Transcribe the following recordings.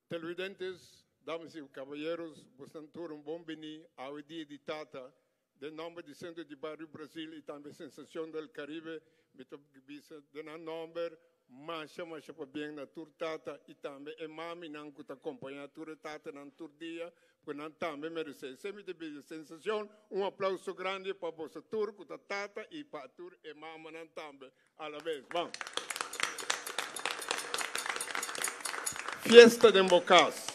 Televidentes, damas y caballeros, boso tur un bon bini awe dia di tata. Den nomber di Centro di Bario Brasil y tambe Sensacion del Caribe, mi ta bisa den nan nomber masha masha pabien na tur tata y tambe e maminan cu ta acompaña tur e tatanan tur dia, cu nan tambe merece. Esey mi ta bisa Sensacion, un aplauso grandi pa boso tur cu ta tata y pa tur e mamanan tambe a la vez. Ban. Fiesta den bo cas.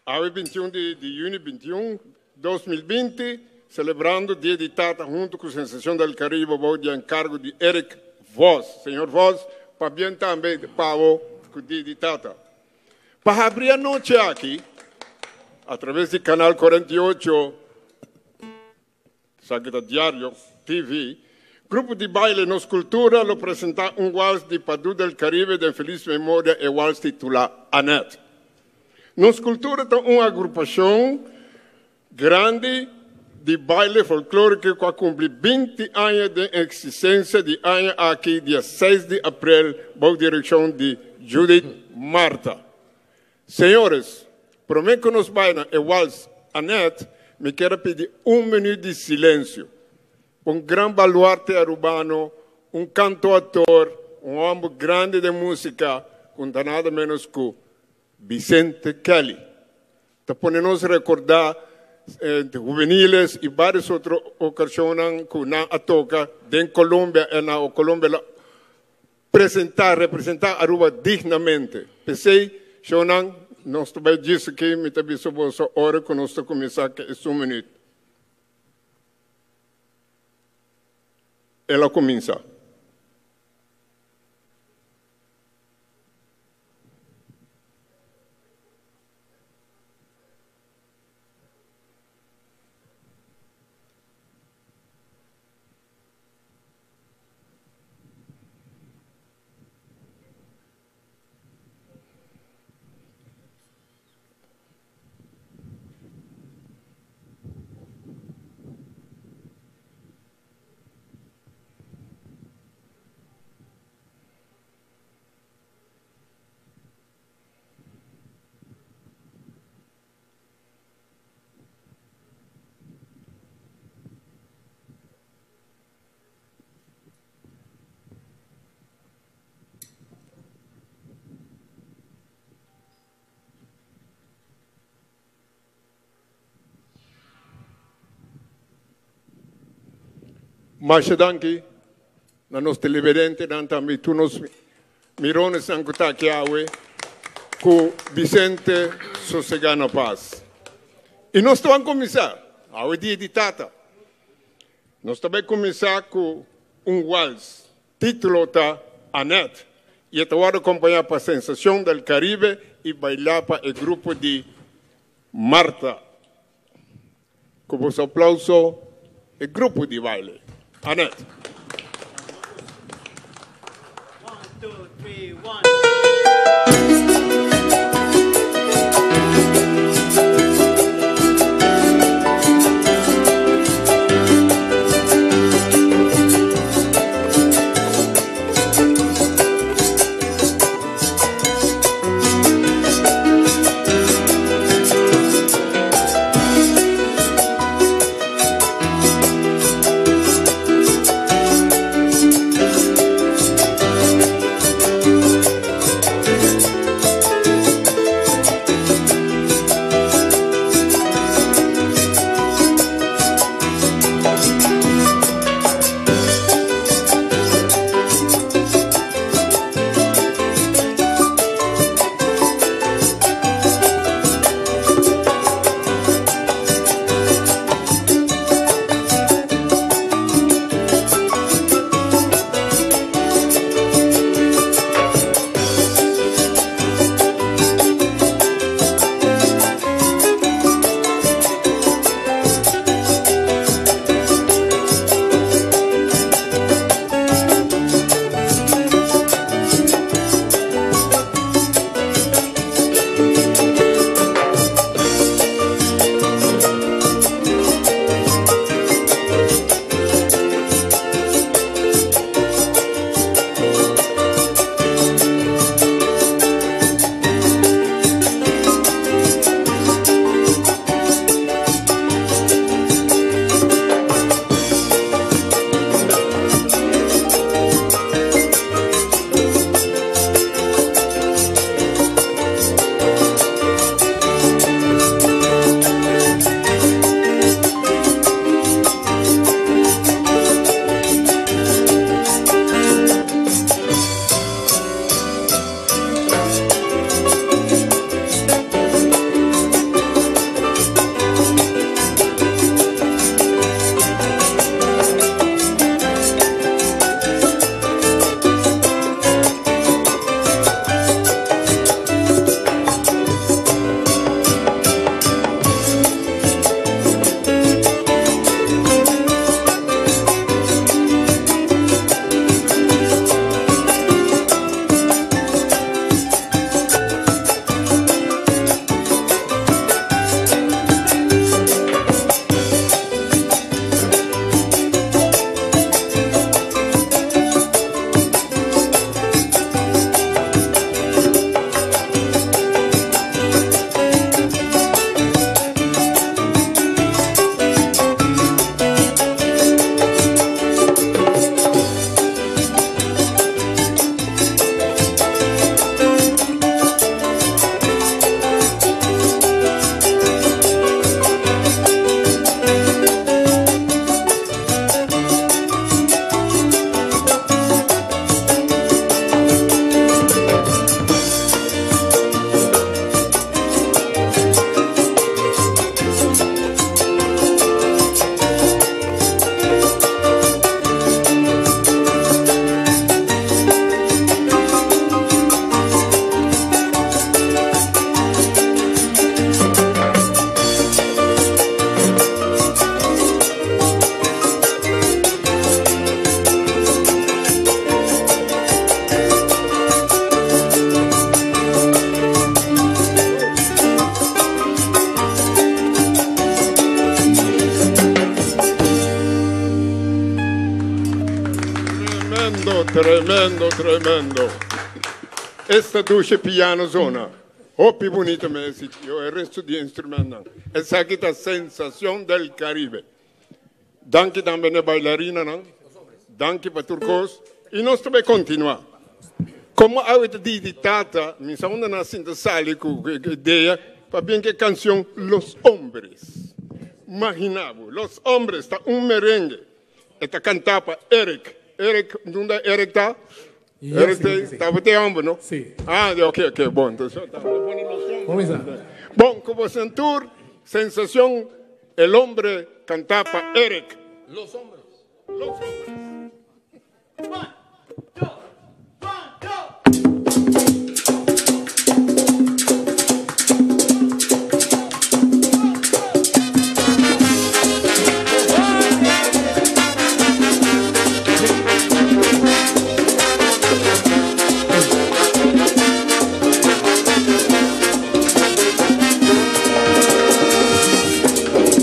Awe 21 di di juni 21, 2020, celebrando Dia di Tata hunto cu Sensacion del Caribe bou di encargo di Eric Vos. Señor Vos, pabien tambe pa bo cu Dia di Tata. Pa habri anochi aki, a traves di Canal 48, Esaki ta Diario TV. Grupo di baile Nos Cultura lo presenta un wals di Padu del Caribe den feliz memoria, e wals titula Annette. Nos Cultura ta un agrupacion grandi di baile folklorico cu a cumpli 20 aña den existencia di aña aki dia 6 di april bou direccion di Judith Martha. Señores, prome cu nos bai na e wals Annette, mi kier a pidi un minuut di silencio pa un gran baluarte Arubano, un cantoautor, un homber grandi den musica, cu no ta nada menos cu Vicente Kelly. Ta pone nos recorda juveniles y varios otro ocasionnan cu nan a toca den Colombia en na Colombia la Presentá, representá Aruba dignamente. P'esei, shownan, nos ta bai djis aki, mi ta bisa boso ora ku nos ta kuminsá ku esun minüt. El a kuminsá. Masha danki na nos televidentenan tambe tur nos mironesnan ku ta aki awe ku Vicente sosega na pas. I nos ta ban kuminsá awe dia di tata. Nos ta bai kuminsá ku un wals. Título ta Annette i e ta wòrdu akompañá pa Sensacion del Caribe i bailá pa e grupo di Martha. Ku boso aplauso e grupo di baile Annette. One, two, three, one. Tremendo, tremendo, tremendo. Esta dushi piano zona. Hopi bunita mes y e resto di instrumentnan. Esaki ta Sensacion del Caribe. Danki tambe n'e bailarinanan. Danki pa tur cos. Y nos ta bay continua. Como awe ta di di tata, mi sa unda nan a sinta sali cu idea pa bien cu e cancion Los Hombres. Magina bo, Los Hombres ta un merengue. E ta canta pa Eric. Eric, unda Eric ta? Eric ta, tabata e homber, no? Sí. Ah, ok, ok, bon. Entonces, ta pone Los Hombres. Bon, cu bo sentur, sensacion, El Hombre canta pa Eric. Los Hombres. Los Hombres. One, two, one, two.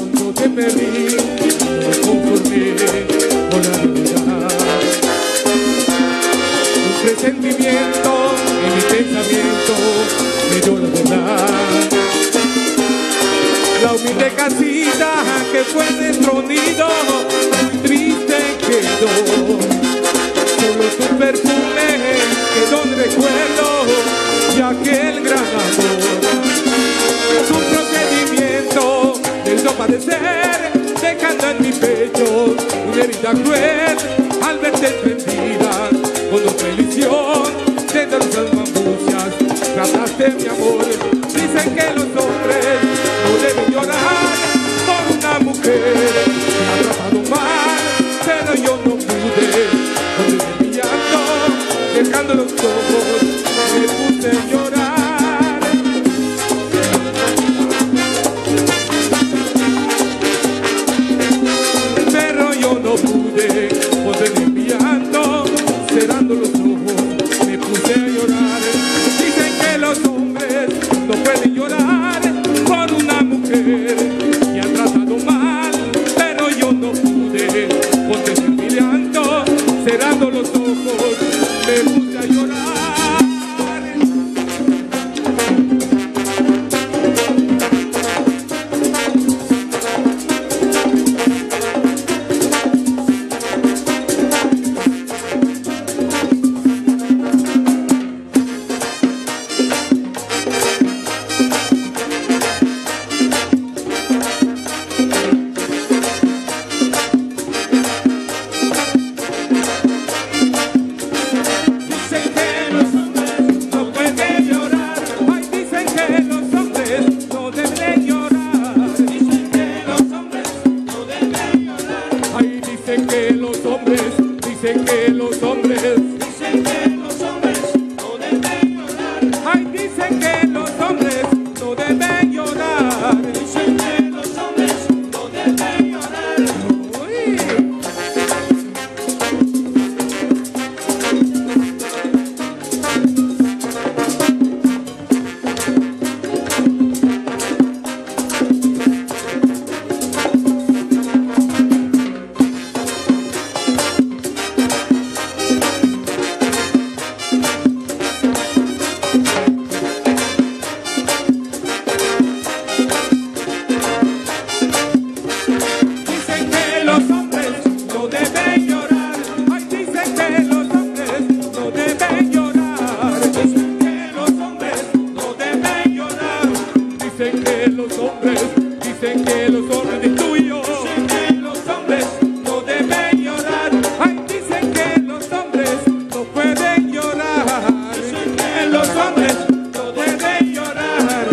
Cuando te perdí, me conformé con la realidad. Un presentimiento en mi pensamiento me dio la verdad. La humilde casita que fue nuestro nido, muy triste quedó. Solo tu perfume quedó en recuerdo de aquel gran amor. Tu procedimiento me hizo padecer, dejando en mi pecho una herida cruel al verte prendida con otra ilusión de las angustias. Trataste mi amor. Dicen que los hombres no deben llorar por una mujer que ha tratado mal, pero yo no pude contener mi llanto, dejando los ojos me puse a llorar. Pero yo no pude contener mi llanto, cerrando los ojos me puse a llorar. Dicen que los hombres no pueden llorar por una mujer que ha tratado mal, pero yo no pude contener mi llanto, cerrando los ojos me puse a llorar. Dicen que los hombres no pueden llorar. Ay, dicen que los hombres no deben llorar. Dicen que los hombres no deben llorar. Ay, dicen que los hombres, dicen que los hombres, dicen que los hombres no deben llorar. Ay, dicen que los hombres no deben llorar. Dicen que los hombres no deben llorar. Uy. Dicen que los hombres no deben llorar. Ay, dicen que los hombres no deben llorar. Dicen que los hombres no deben llorar. Dicen que los hombres, dicen que los hombres de tú y yo. Dicen que los hombres no deben llorar. Ay, dicen que los hombres no pueden llorar. Dicen que los hombres no deben llorar.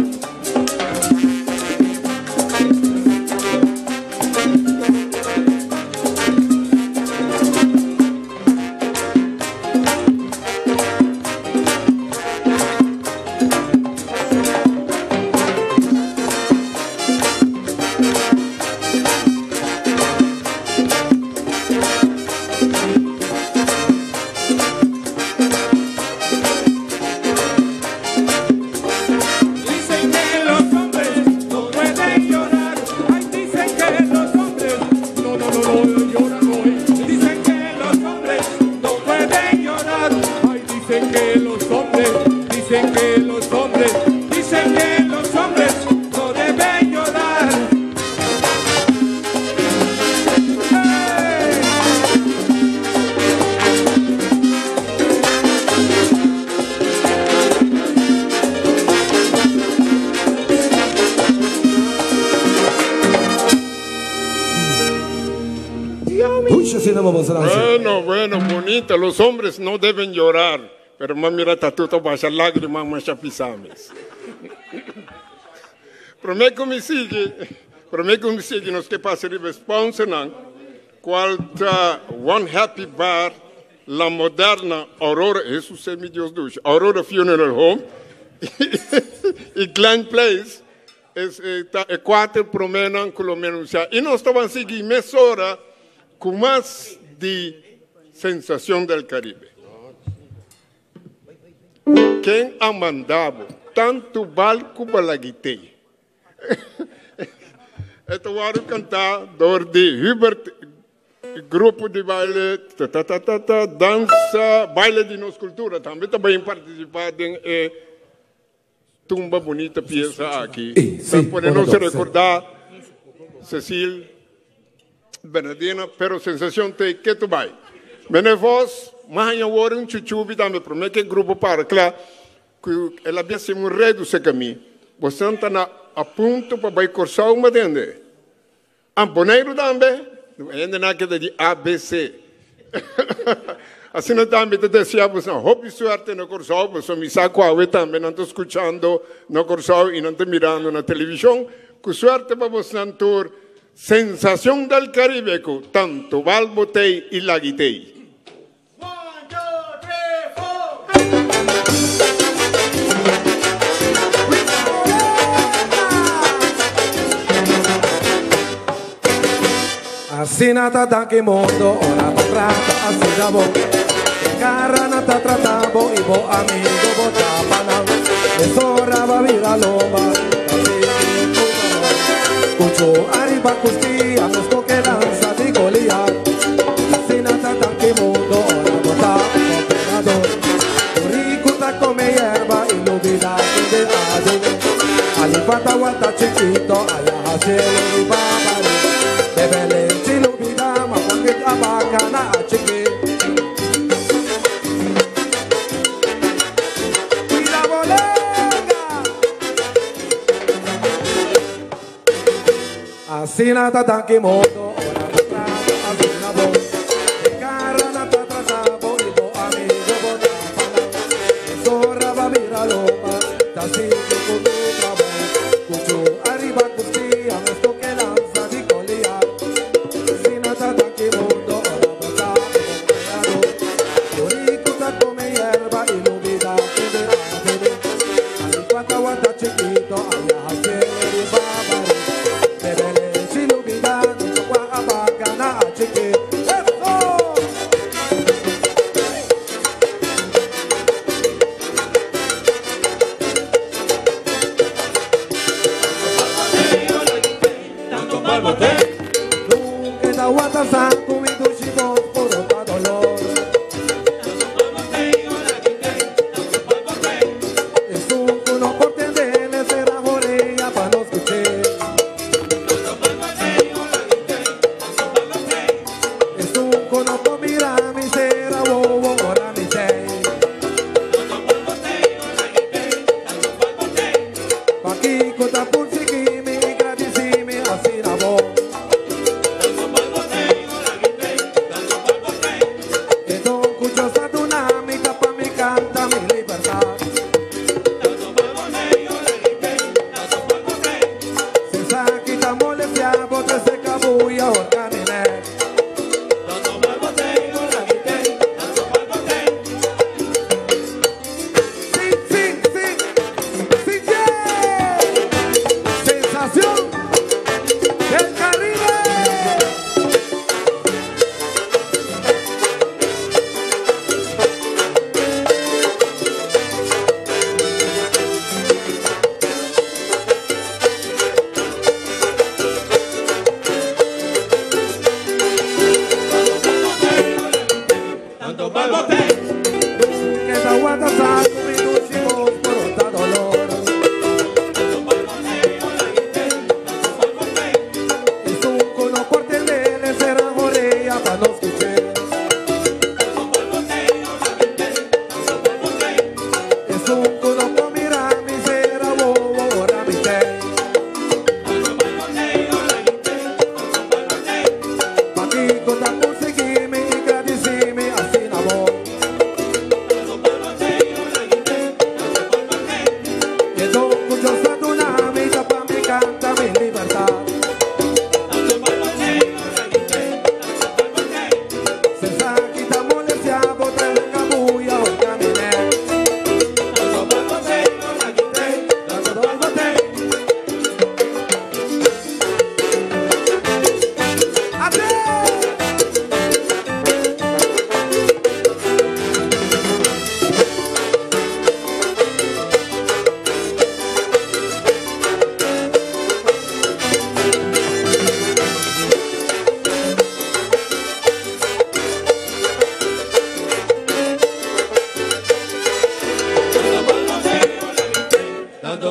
asina pa boso nan si. Bueno, bueno, bonita. Los hombres no deben llorar. Pero m'a mira tatu ta basha lágrima masha pisa mes. Promé ku mi sigui, promé ku mi sigui nos ke pasa riba e sponsornan, kual ta One Happy Bar, La Moderna, Aurora, Hesus sea mi Dios dushi, Aurora Funeral Home i Glen Place. Es ta e kuater proménan ku lo mi anunsiá. I nos ta ban sigui mesora ku mas di Sensacion del Caribe. Ken a manda bo tantu bal ku balagitei? E ta wòrdu kantá dor di Hubert Grupo di baile ta ta ta ta ta dansa baile di nos kultura tambe ta bai partisipá den e Tumba bunita pieza aki ta pone nos recorda Cecil Bernardino pero sensacion te ketu bai. Mene vos ma haña wor un chuchubi tambe prome ke grupo para kla ku el a bia sin un redu seka mi. Bosan ta na a punto pa bai Corsou ma tende. Ah, Boneiru tambe? Hende nan keda di ABC. Asina tambe ta desea boso hopi suerte na Kòrsou, pasobra mi sa ku awe tambe nan ta skuchando na Kòrsou i nan ta mirando na televishon. Ku suerte pa bosnan tur. Sensacion del Caribe ku tantu Balbotey i Lagitey. One, two, three, four. Asina ta danki mundo ora bo trata asina bo Cara na ta trata bo y bo amigo bo tapa nan Mesora ba bira lomba ta sigui cu dolor Cucho ariba custia nos toke lanza di Goliat Asina ta danki mundo ora bo ta un operador Un rico ta come yerba y lubida kende a dune Alifanta wanta chikito aya hacielo riba bari Bebe lechi lubida ma cuanke ta bacana a chiki Cuida bo lenga. Asina ta danki modo ora bo trata asina bo E cara na ta trata bo y bo amigo bo ta fala Mesora ba bira lomba ta sigui cu tu trabou Cuchu ariba custia mes toke lansa di Goliat Asina ta danki mundo ora bo ta un operador Rico ta come yerba y lubida kende a bebe Alikua tawata chikito aya haciele riba bari Bebe lechi lubida no kwa a baca na a chiki Eso! Nunca e tawata sa cu mi dushi bos por ota dolor. Esun cu no por tende le cera oreya pa no scuche. Esun cu no por mira mi cera wowo ora mi tey. Pakico ta pursigi mi y gradici mi asina bo? E don cu Dios a duna mi ta pa mi canta mi libertad. Si esaki ta molestia bo trece cabuya horca mi nek. Sí, sí, sí, sí, yeah. Sensación del Caribe. Nunca tawata sa cu mi dushi bos por ota dolor. Esun cu no por tende le cera oreya pa no scuche. Esun cu no por mira mi cera wowo ora mi tey. Pakico ta pursigi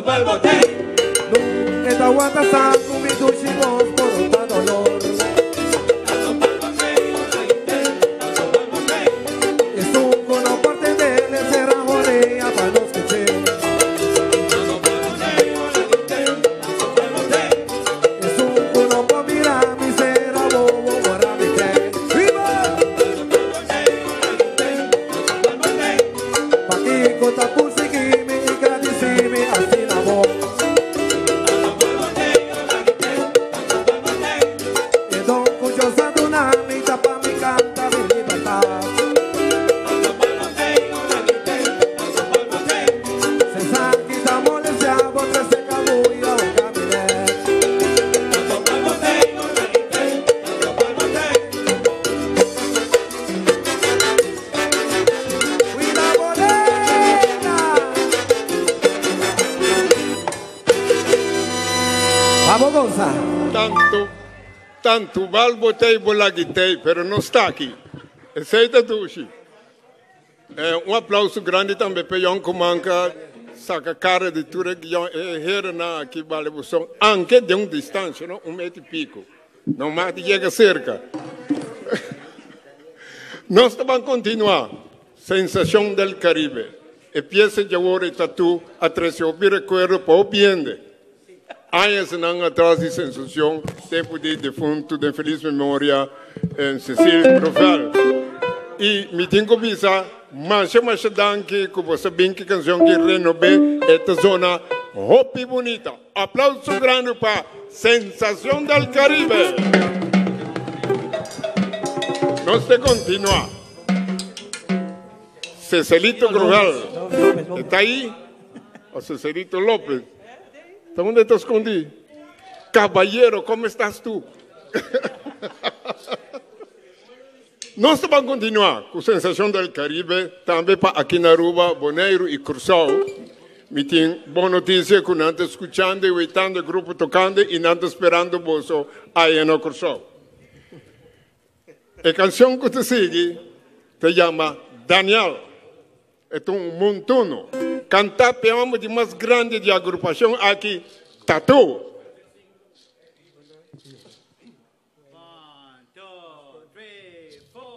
Nunca aguanta saco mi dulce voz por un dolor. Es un cono por tener será jorea para los que che. Es un cono por mirar mi será bobo para mi que. ¡Viva! Paquico tapursiquimi y gradicimi así la voz. Vamos, Gonza. Tanto, tanto balbotei bolagitei, pero no está aqui. Aceita dushi. Un aplauso grande tambe pa Jon Kumanka, saca cara de tura que Jon na aqui vale buson, anche de un distancia, no? Un metro y pico. No más llega cerca. Nós vamos continuar. Sensación del Caribe. Empieza ya ahora tatu a trece o recuerdo pa o biende. Años nan atrás de sensación, tempo de defunto de feliz memoria en Cecil Grofel. Y mi tengo visa, más más danke, como você bem que canción que renové esta zona, hopi bonita. Aplauso grande para Sensación del Caribe. No se continúa. Cecilito Grofel. ¿Está ahí? O Cecilito López. ¿Dónde te escondí? Caballero, ¿cómo estás tú? Nós vamos continuar com Sensação del Caribe, também para aqui na Aruba, Bonaire e Curaçao. Me tem boa notícia que não está escutando e oitando o grupo tocando e não está esperando você aí no Curaçao. A canção que te sigue se chama Daniel. É um montuno. Cantar pegamos de mais grande de agrupação aqui, Tatu. 1, 2, 3, 4.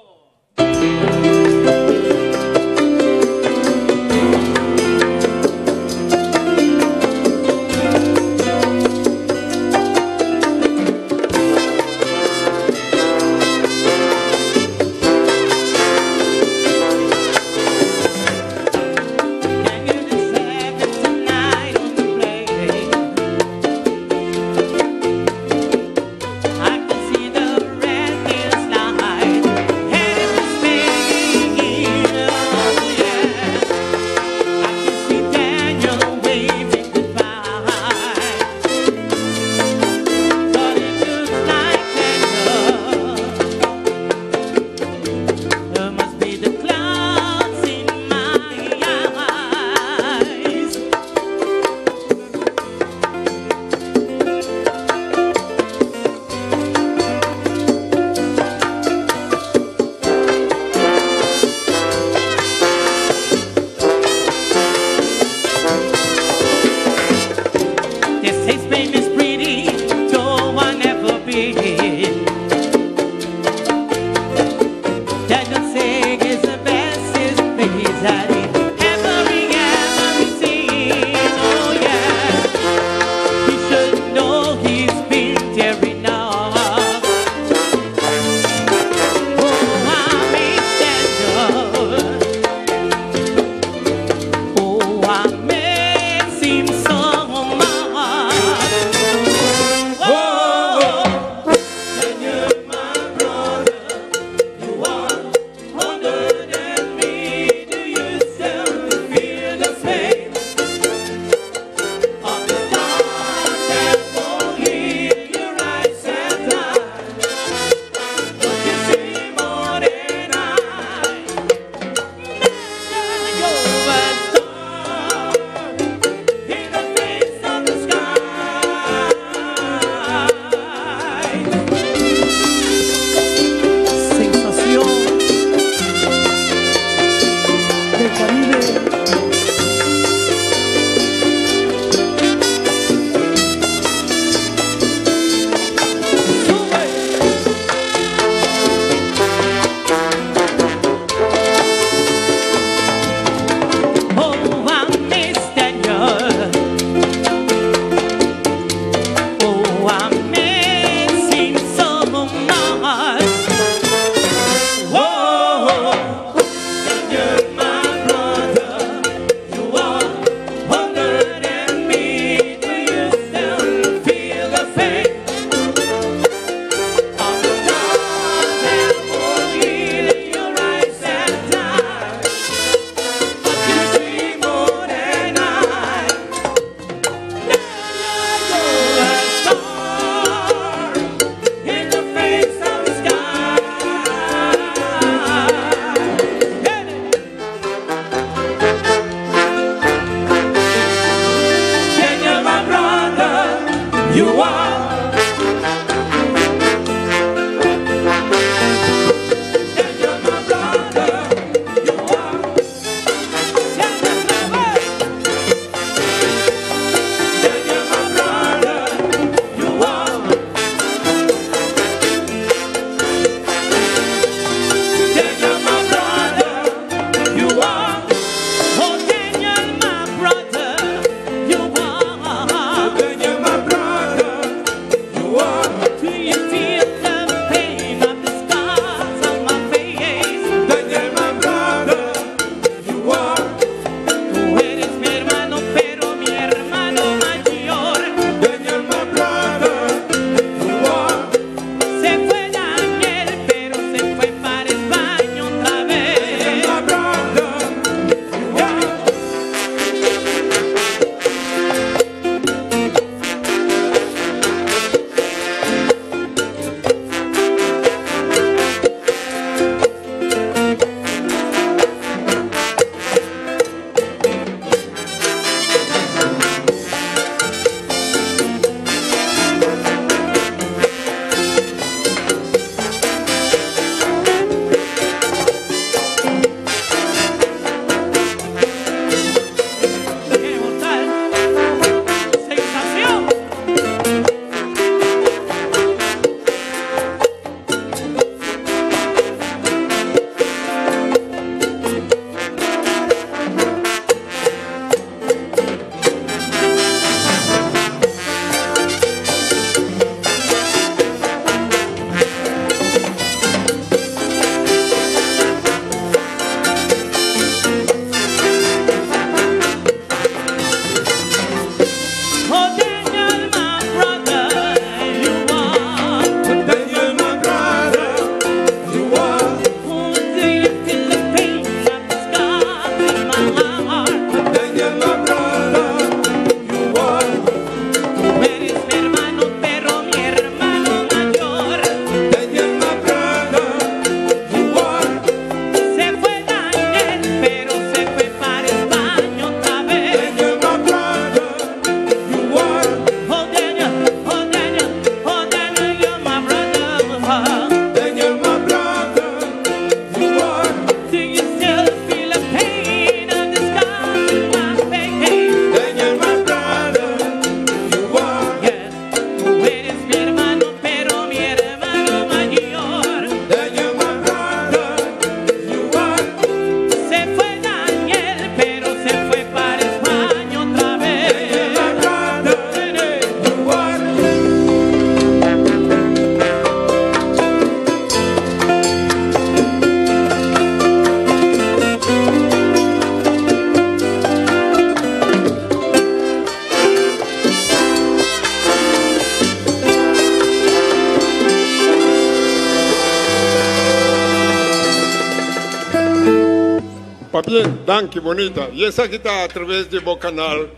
Pabien, danki bonita. Y esaki ta a traves di bo canal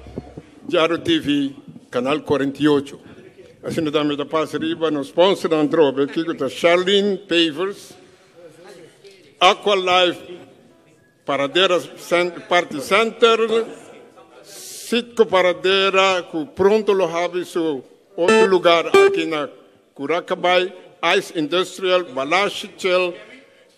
Diario TV, canal 48. Asina tambe ta pasa riba nos sponsornan trobe, kico ta Charlene Pavers, Aqualife Paradera Party Center, Citgo Paradera cu pronto lo habi su otro lugar aki na Curacabay, Ice Industrial, Balashi Chill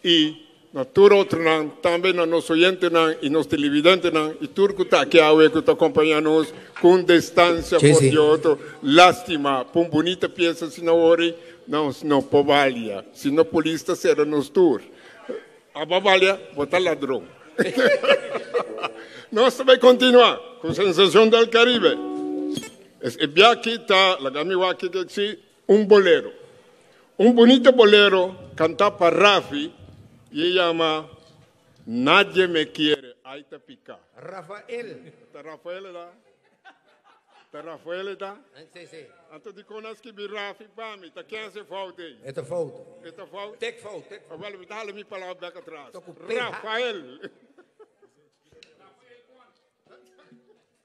y na tur otronan, tambe na nos oyentenan y nos televidentenan y tur cu ta aki awe cu ta acompaña nos cu un distancia for di otro. Lastima, pa un bunita pieza asina ori, nos no por balia, si no polis ta cera nos tur. Abo balia, bo ta ladron. Nos ta bay continua cu Sensacion del Caribe. Es e biachi ta, laga mi wak kiko si, un bolero. Un bunito bolero canta pa Rafi y e yama Nadie me quiere, ay ta pica. Rafael. Ta Rafael e ta? Ta Rafael e ta? Si, si. Anto dikon a skibi Rafi pa mi? Ta ken a hasi fout ei? E ta fout. E ta fout? Tek fout, tek fout. Awel, mi ta hala mi palabra bek atras. Ta ku PH. Rafael.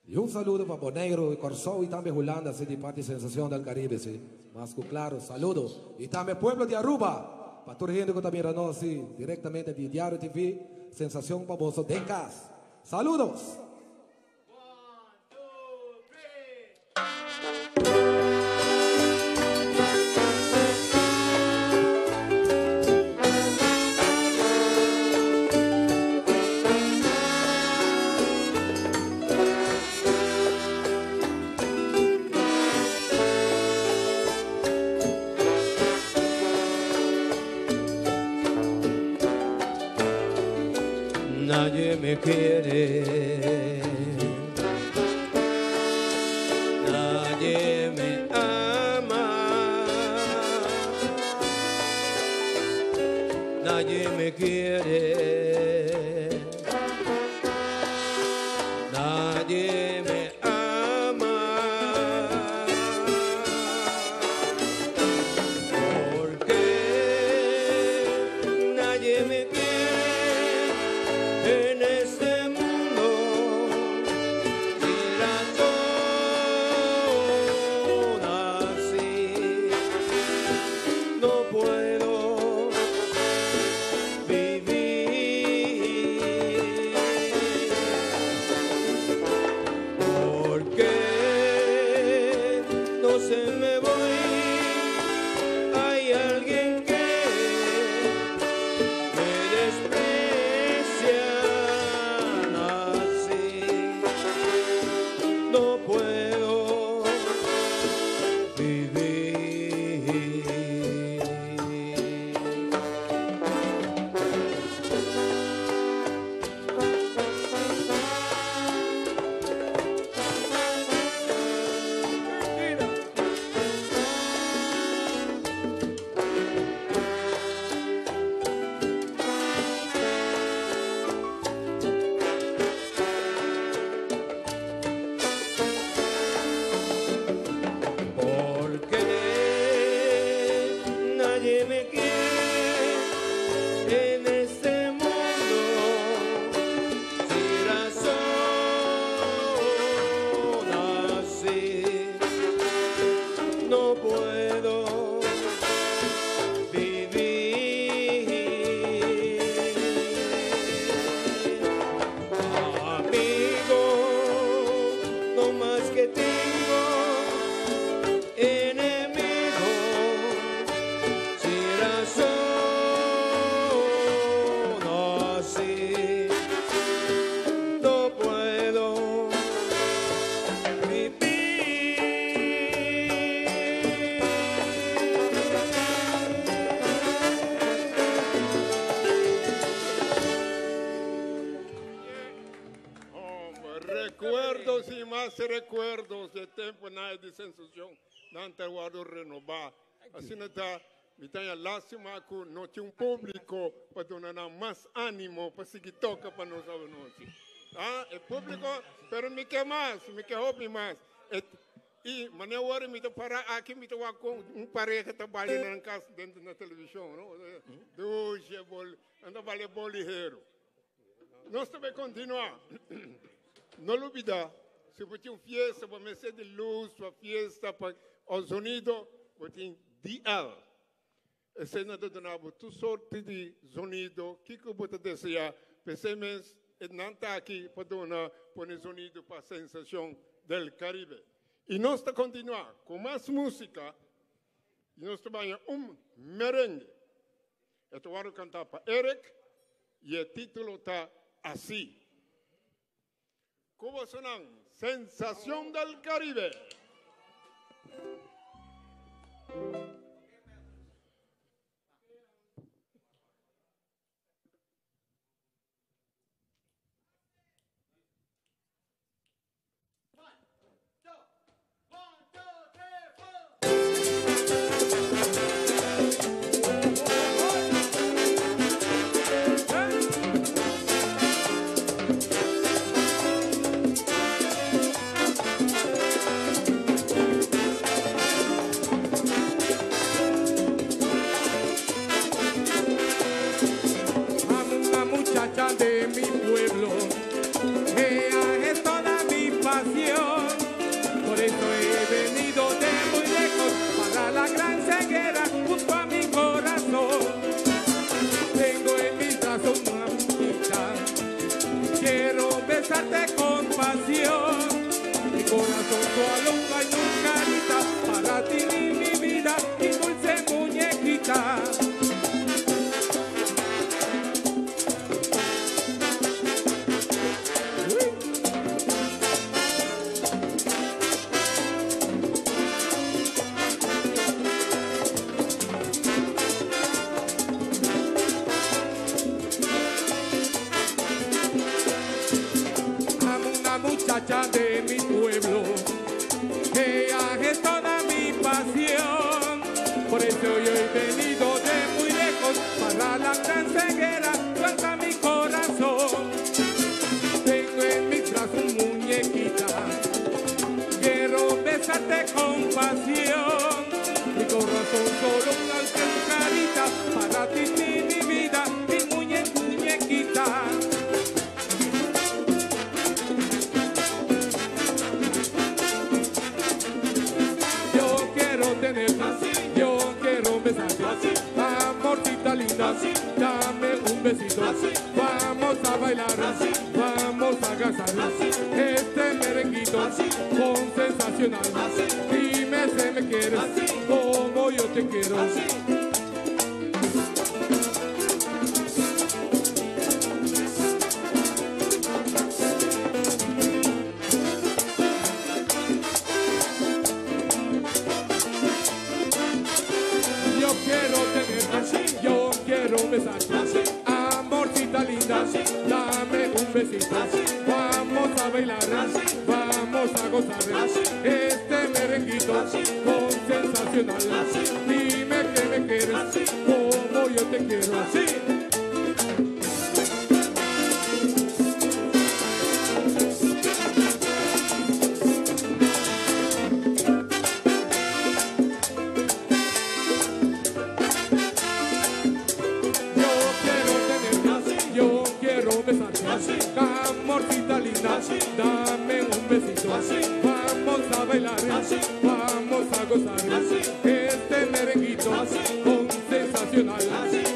Y un saludo pa Boneiru y Corsou y tambe Hulanda si di parti Sensacion del Caribe si. Mas cu claro saludo y tambe pueblo di Aruba pa tur hende cu ta mira nos si directamente di Diario TV Sensacion pa boso den cas. Saludos! Nadie me quiere. Nadie me ama. Nadie me quiere. Nadie me ama. Porque nadie me quiere en este mundo. Sin razón así no puedo vivir. Porque no se me voy, hay alguien que me desprecia así. No puedo vivir. Porque nadie me quiere en este mundo sin razón así no puedo vivir. Amigo, no más que tengo enemigo sin razón así no puedo vivir. Hombre, recuerdos y más recuerdos de tempo na di sensacion nan ta wordo renoba. Asina ta, mi ta haña lastima cu no tin un publico pa duna nan mas animo pa sigui toca pa nos awanochi. Ah, e publico, pero mi ke mas, mi ke hopi mas. E, y manera ora mi ta para aki, mi ta wak con un pareha ta balia nan cas dentro na television, no? Dushi, bol, nan ta balia bol ligero. Nos ta bay continua. No lubida, si bo tin un fiesta, bo mester di luz pa fiesta, pa o zonido, bo tin DL. Esei nan ta duna bo tur sorti di zonido, kiko bo ta desea. P'esei mes e nan ta aki pa duna pone zonido pa Sensacion del Caribe. Y nos ta continua cu mas musica y nos ta baña un merengue. E ta wòrdu kantá pa Eric i e título ta Así. Ku bosonan, Sensación del Caribe! Amo una muchacha de mi pueblo, ella es toda mi pasión. Por eso he venido de muy lejos para la gran ceguera junto a mi corazón. Tengo en mis brazos una muchacha, quiero besarte con pasión. Mi corazón solo hay un carita para ti mi vida, mi dulce muñequita. Amo una muchacha de mi pueblo, ella es toda mi pasión. Por eso yo he venido de muy lejos para la gran ceguera, suelta mi corazón. Tengo en mis brazos muñequita, quiero besarte con pasión. Mi corazón solo una carita para ti, mi vida, mi muñequita. Yo quiero tenerte, yo quiero besarte, amorcita linda, dame un besito, vamos a bailar, vamos a gozar, este merenguito con sensacional, dime si me quieres, como yo te quiero. Yo quiero tenerte, yo quiero besarte, amorcita linda, dame un besito, vamos a bailar, vamos a gozar, este merenguito con sensacional, dime que me quieres, como yo te quiero, así. Yo quiero tenerte, yo quiero besarte, amorcita linda, dame un besito, vamos a bailar, vamos a gozar, este merenguito con sensacional,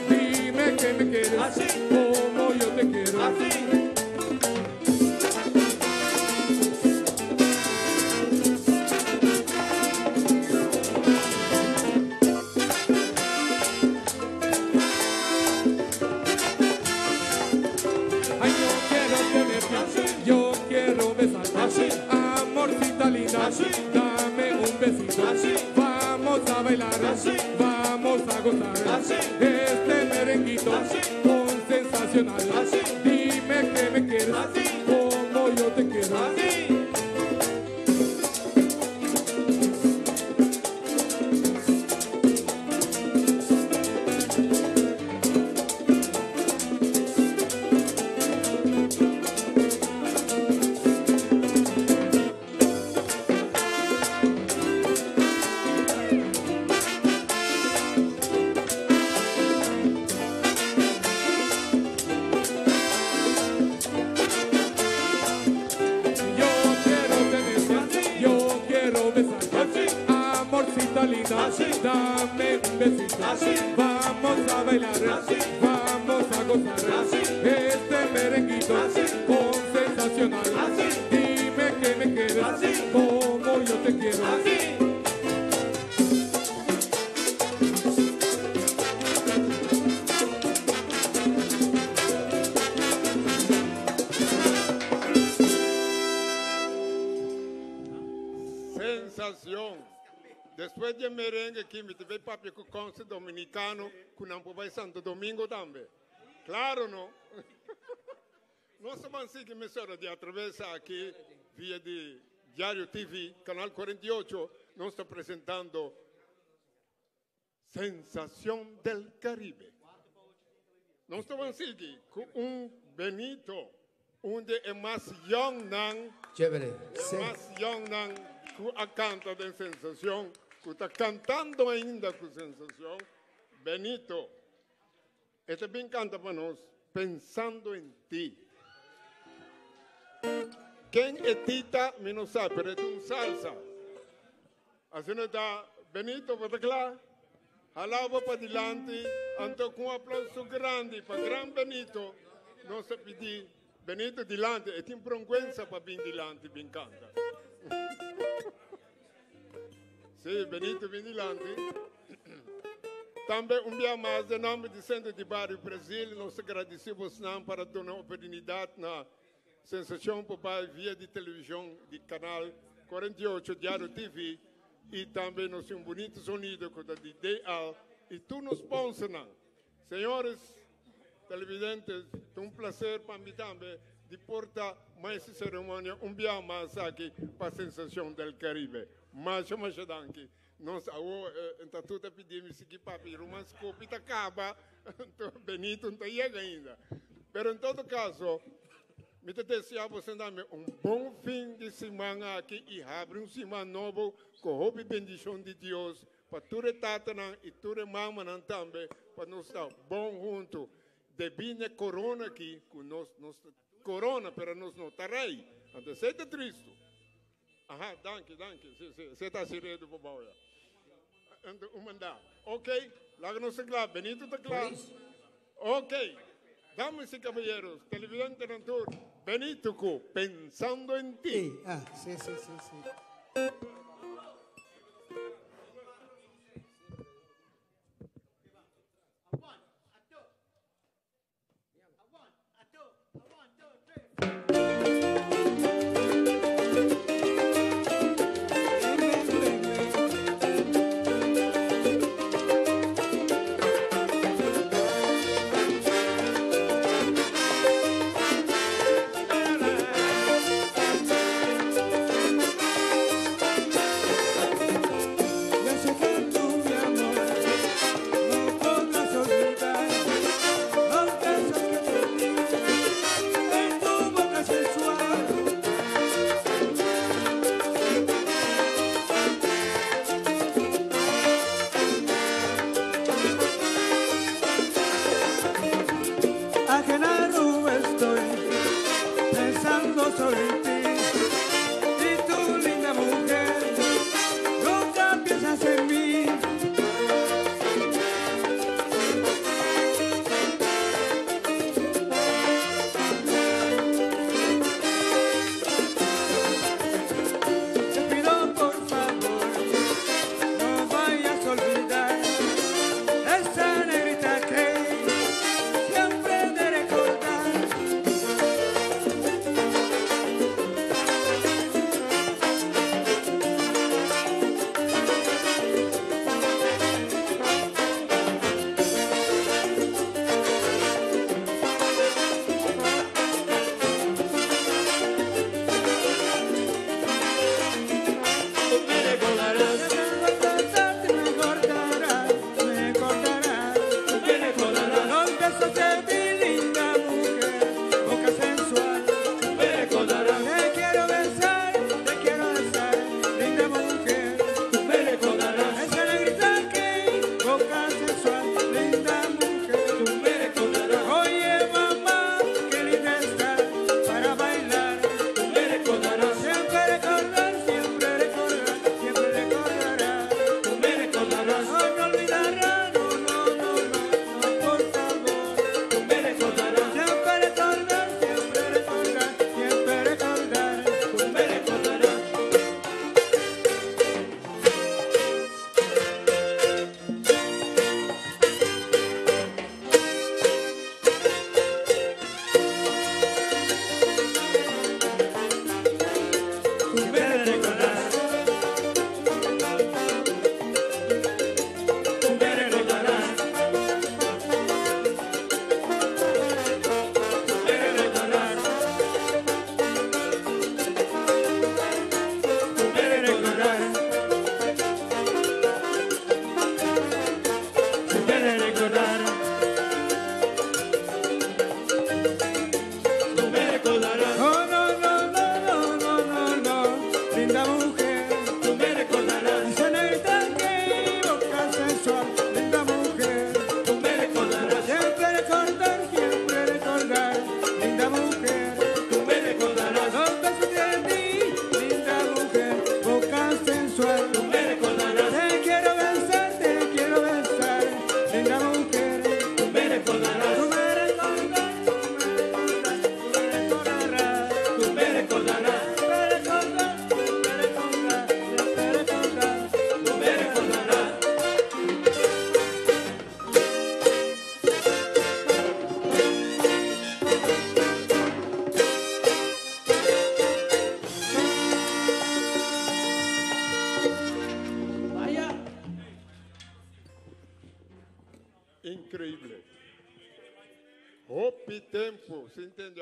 dime que me quieres, como yo te quiero. Ay, yo quiero tenerte, yo quiero besarte, amorcita linda, dame un besito, vamos a bailar, vamos a gozar, este merenguito con sensacional, dime que me quieres, como yo te quiero. Dame un besito. Vamos a bailar. Vamos a gozar. Este merenguito con sensacional. Dime que me quieres como yo te quiero. Sensacion. Despues di e merengue aki mi ta bay papia cu Conce Dominicano cu nan por bay Santo Domingo tambe. Claro no. Nos ta ban sigui mesora di atraves aki via di Diario TV, Canal 48, nos ta presentando Sensacion del Caribe. Nos ta ban sigui cu un Benito, un di e mas youngnan, Chévere. e Sí. mas youngnan cu a canta den Sensacion, cu ta cantando ainda cu Sensacion. Benito, e ta bin canta pa nos Pensando en ti. Ken e tita mi no sa, pero e ta un salsa. Asina ta, Benito, bo ta kla? Hala bo padilanti, anto ku un aplauso grandi pa gran Benito, nos ta pidi Benito dilanti, e tin bronguensa pa bin dilanti bin kanta. Sí, Benito bin dilanti. Tambe un bia mas den nomber di Centro di Bario Brasil nos ta gradisi bosnan para duna oportunidad na Sensacion por bai via di television di Canal 48, Diario TV y tambe nos tin un bunito sonido cu ta di DL y tur nos sponsornan. Señores televidentes, ta un placer pa mi tambe di por ta maes e ceremonia un bia mas aki pa Sensacion del Caribe. Masha masha danki. Nos awo ta tur ta pidi mi sigui papia, ruman Scopi ta caba, anto Benito no ta yega ainda. Pero en todo caso, mi ta desea boso tambe un bon fin di siman aki y habri un siman nobo cu hopi bendicion di Dios pa tur e tatanan y tur e mamanan tambe, pa nos ta bon hunto. Debí n'e corona aki cu nos, nos ta corona pero nos no ta rey, anto esey ta tristo. Aha, danki, danki. Si, si, esei ta hasi redu pa bou ya. Anto, un mandá. Ok, laga nos ta kla. Benito ta kla. Ok, damas y caballeros, televidentenan tur, Benito ku Pensando en Ti. Ah, si, si, si, si.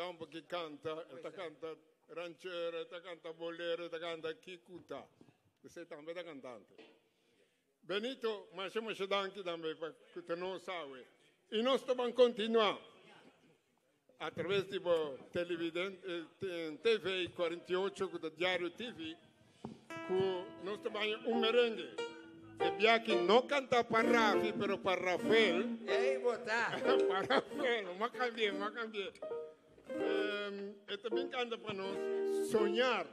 homber ku kanta, e ta kanta ranchero, e ta kanta bolero, e ta kanta kikuta. Esei tambe ta kantante. Benito, masha masha danki tambe pa ku nos sabe. I nos ta bai kontinuá atraves di televidente, TV 48, ku Diario TV, ku nos ta bai un merengue. E biaha no kanta pa Rafi, pero pa Rafael. Ei, bota. Pa Rafael, m'a kambia, m'a kambia. E tambe kanta pa nos Soñar.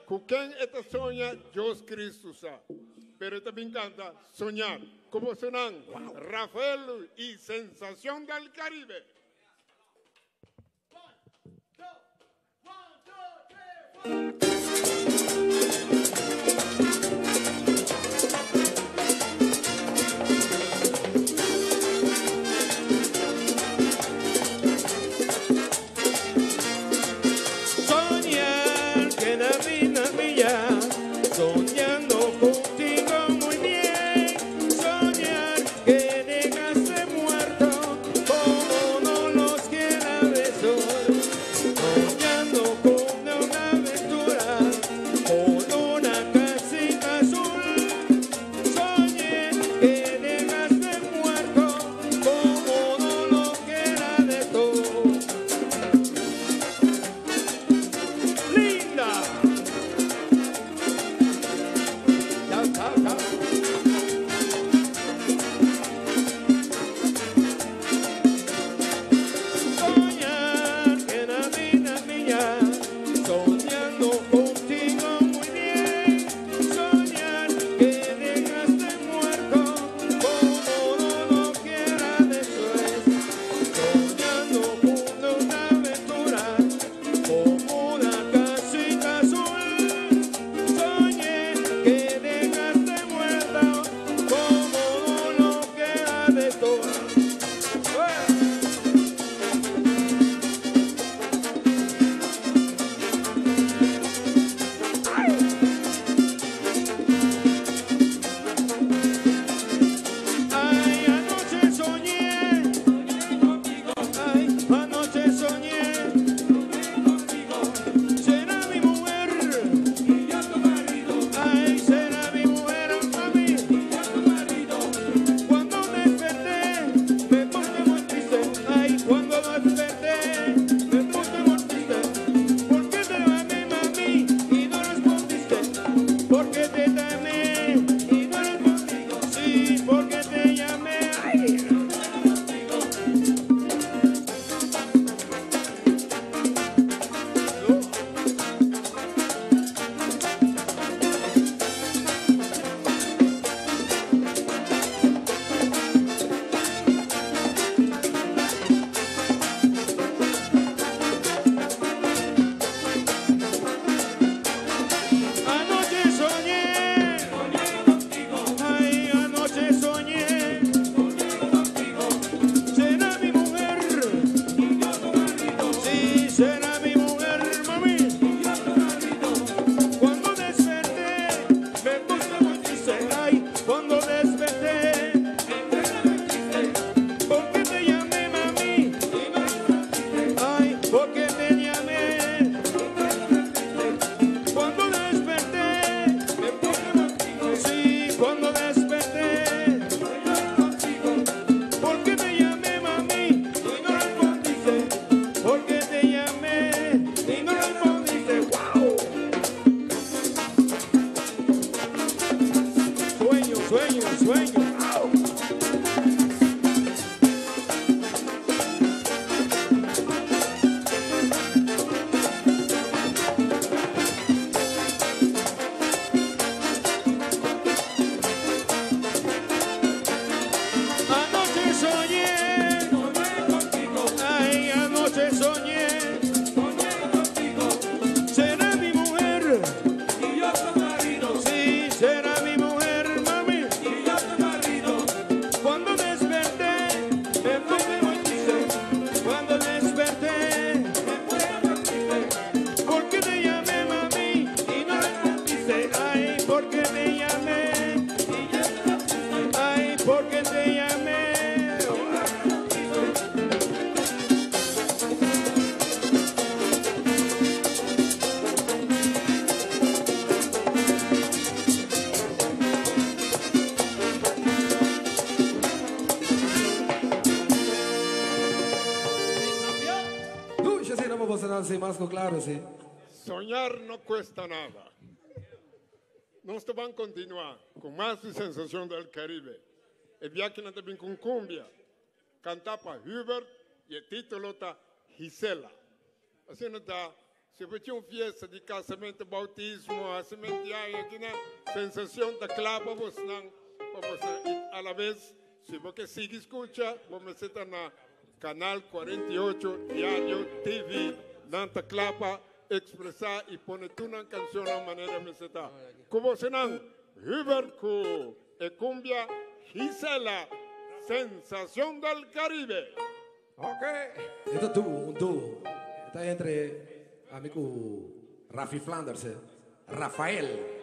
Ku ken e ta soña, Dios Cristo sa. Pero tambe kanta Soñar. Komo suenan Rafael y Sensación del Caribe. One, two, one, two, three, four. Soñar que la vida mía, soñando contigo muy bien. Soñar que dejaste muerto como no los quiera besar. Soñando con una aventura. cena pa boso nan, si, mas cu claro, si. Soñar no cuesta nada. Nos ta ban continua cu mas di Sensacion del Caribe. E biakinan ta bin cu cumbia, canta pa Hubert y e titulo ta Gisela. Asina ta, si bo tin un fiesta di casamento, bautismo, hacimento di aña, kina Sensacion ta cla pa bosnan, pa bosnan. Y a la vez, si bo ke sigui scucha, bo mester ta na Canal 48 Diario TV. Nan ta cla pa expresa y pone tur nan cancionnan manera mester ta. Cu bosonan, Hubert cu e cumbia Gisela, Sensacion del Caribe. Ok. E ta duo, un duo. E ta entre ami cu Rafi Flanders, Rafael.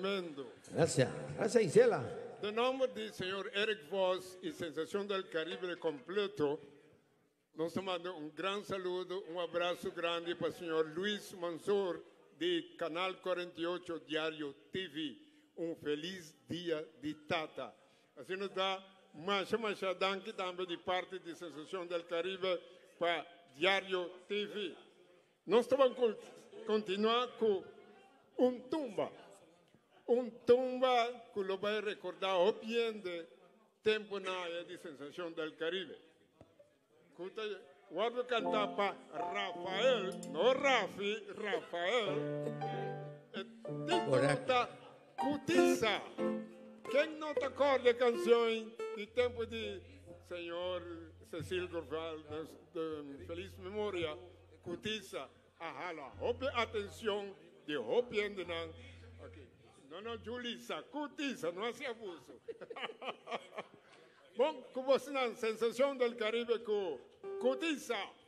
Tremendo. Gracias. Gracias, Isela. De nombre di señor Eric Vos y Sensación del Caribe completo, nos ta manda un gran saludo, un abrazo grandi pa señor Luis Mansur di Canal 48 Diario TV. Un feliz dia di tata. Asina nos ta masha masha danki tambe di parti di Sensación del Caribe pa Diario TV. Nos ta ban continua cu un tumba. Un tumba cu lo bay recorda hopi hende temponan di Sensación del Caribe. Cu ta wordo canta pa Rafael, no Rafi, Rafael. E titulo ta Cutiza. Ken no ta corda e cancion di tempo di señor Cecil Gorval, de feliz memoria? Cutiza a hala hopi atencion di hopi hendenan. Okay. No, no, Julissa, Cutiza, no haci abuso. Bon, cu bosnan, Sensacion del Caribe cu Cutiza.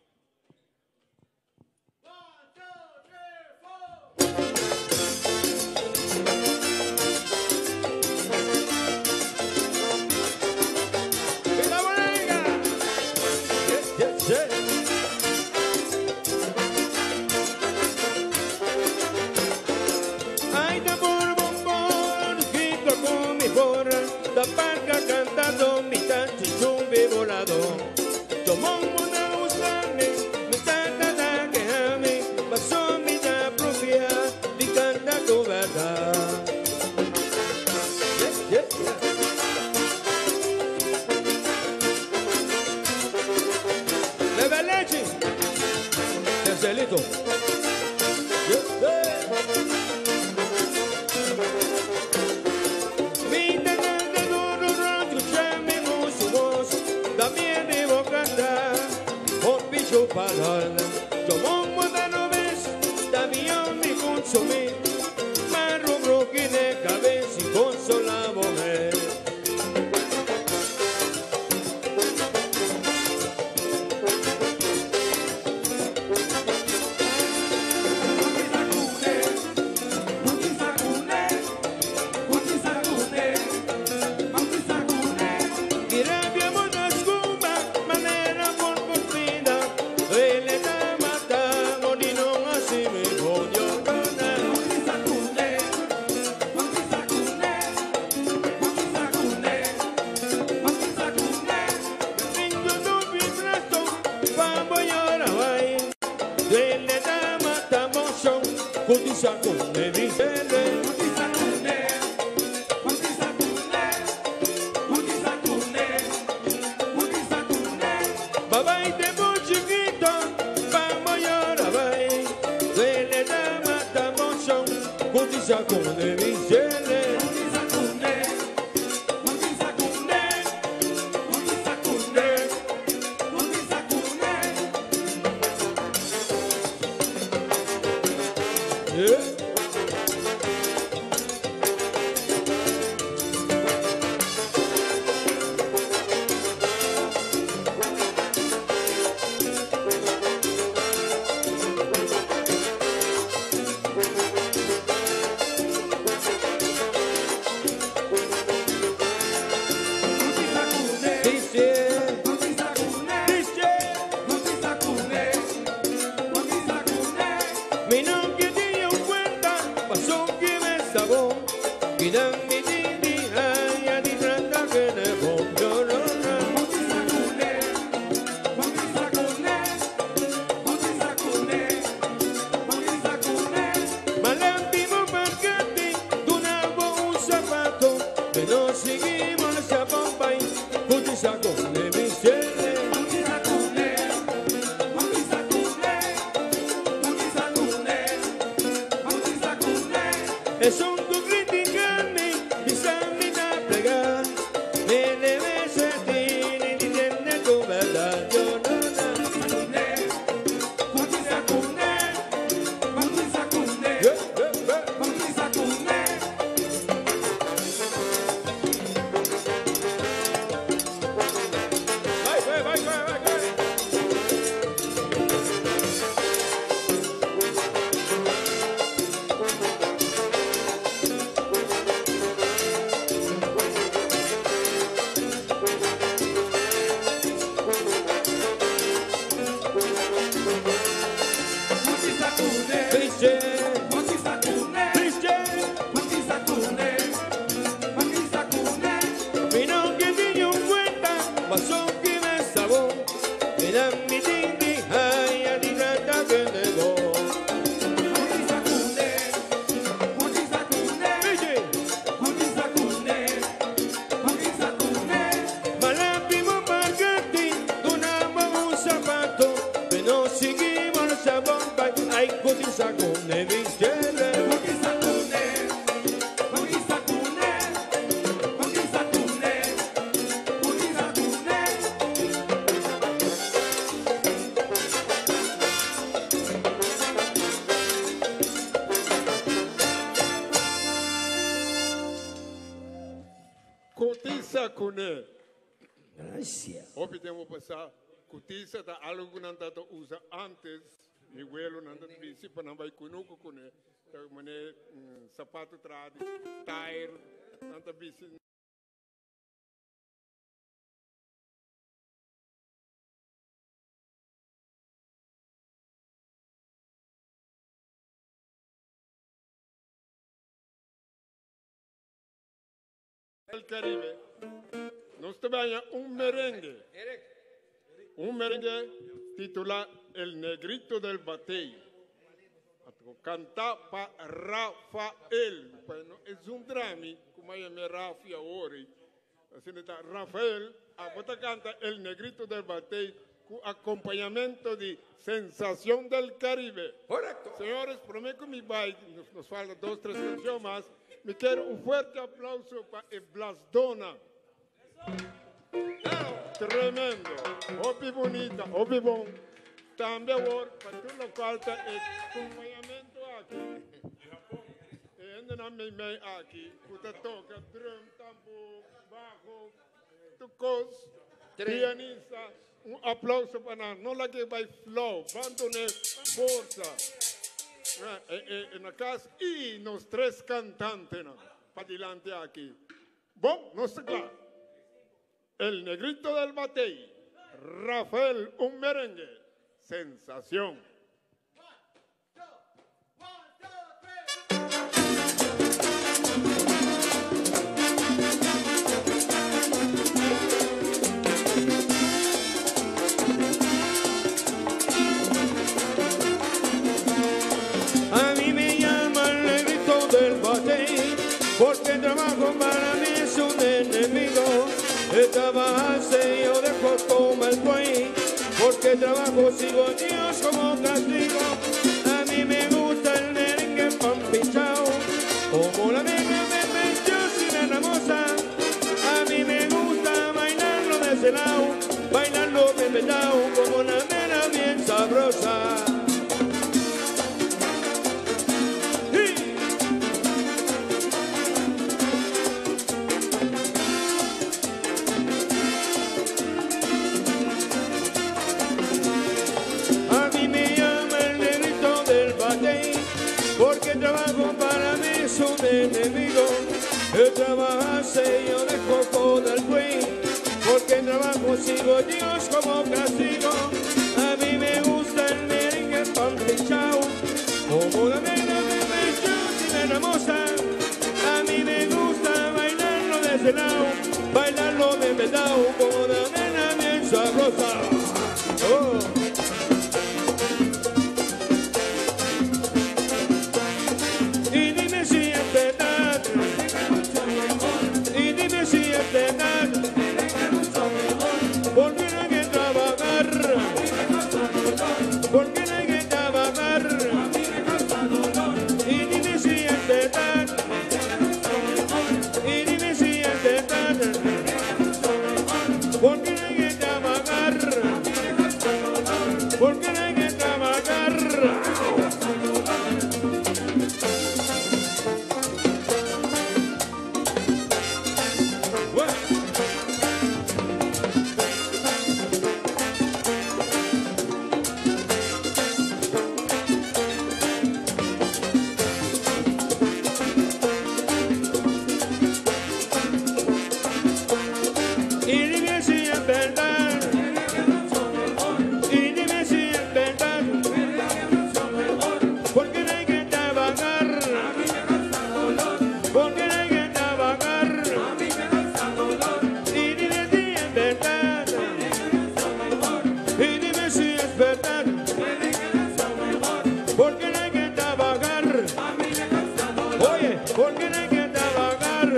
Ay, tambor, bombón, grito con mi porra, taparca cantando mi tachichumbe volado. Tomó una usame, mi tata da quejame, pasó mi da propia, di canta tu verdad. Yeah, yeah, yeah. Bebe leche, Tercelito. Yeah, yeah. Mi tata de duro rancho, escuchame con su voz, también debo cantar, oh picho palala. Yo moderno ves, también mi consumí, marro broqui de cabeza y consola mujer. Kutisa kuné. Gracias. Hopi tempu pasá, kutisa ta algu ku nan tabata usa ántes, mi welo nan ta bisti pa nan bai kunuku kuné. Ta manera sapato traha di tair, nan ta bisti. El Caribe, nos ta baña un merengue. Un merengue titulá El Negrito del Batey. Cantá pa Rafael. Bueno, es un drami, como llama Rafi ahora. Asina ta Rafael, abo ta canta El Negrito del Batey cu acompañamento di Sensación del Caribe. Correcto. Señores, prome cu mi bay, nos falta dos, tres cancion mas, mi kier un fuerte aplauso pa e Blasdona. Tremendo, hopi bunita, hopi bon. Tambe awor pa tur locual ta e acompañamento aki. E hendenan meimei aki cu ta toca drum, tambor, bajo, tur cos, pianista, un aplauso pa nan. No laga e bai flauw, ban dune forsa. E na cas y nos tres cantantenan padilanti aki. Bon, nos ta cla. El Negrito del Batey, Rafael un merengue, sensacion. A mí me llaman el negrito del batey, porque el trabajo para mí es un enemigo. El trabajarse yo dejo como el buey, porque trabajo sigo a Dios como castigo. A mí me gusta el merengue pampichao, como la negra me metió sin hermosa. A mí me gusta bailarlo de ese lado, bailarlo bien pechao, como una nena bien sabrosa. A mí me llama el negrito del batey, porque el trabajo para mí es un enemigo. El trabajarse yo dejo con el buey, porque el trabajo sigo Dios como castigo. A mí me gusta el merengue pampichao, como la negra de Mechón y de hermosa. A mí me gusta bailarlo de ese lado, bailarlo de verdad, como la nena bien sabrosa. Oh. Y dime si es verdad, y dime si es verdad, porque no hay que trabajar, porque no hay que trabajar. Y dime si es verdad, y dime si es verdad, porque no hay que trabajar, porque no hay que trabajar. Y dime si es verdad, y dime si es verdad, porque no hay que trabajar, porque no hay que trabajar. Y dime si es verdad, y dime si es verdad, porque no hay que trabajar. Oye, porque no hay que trabajar.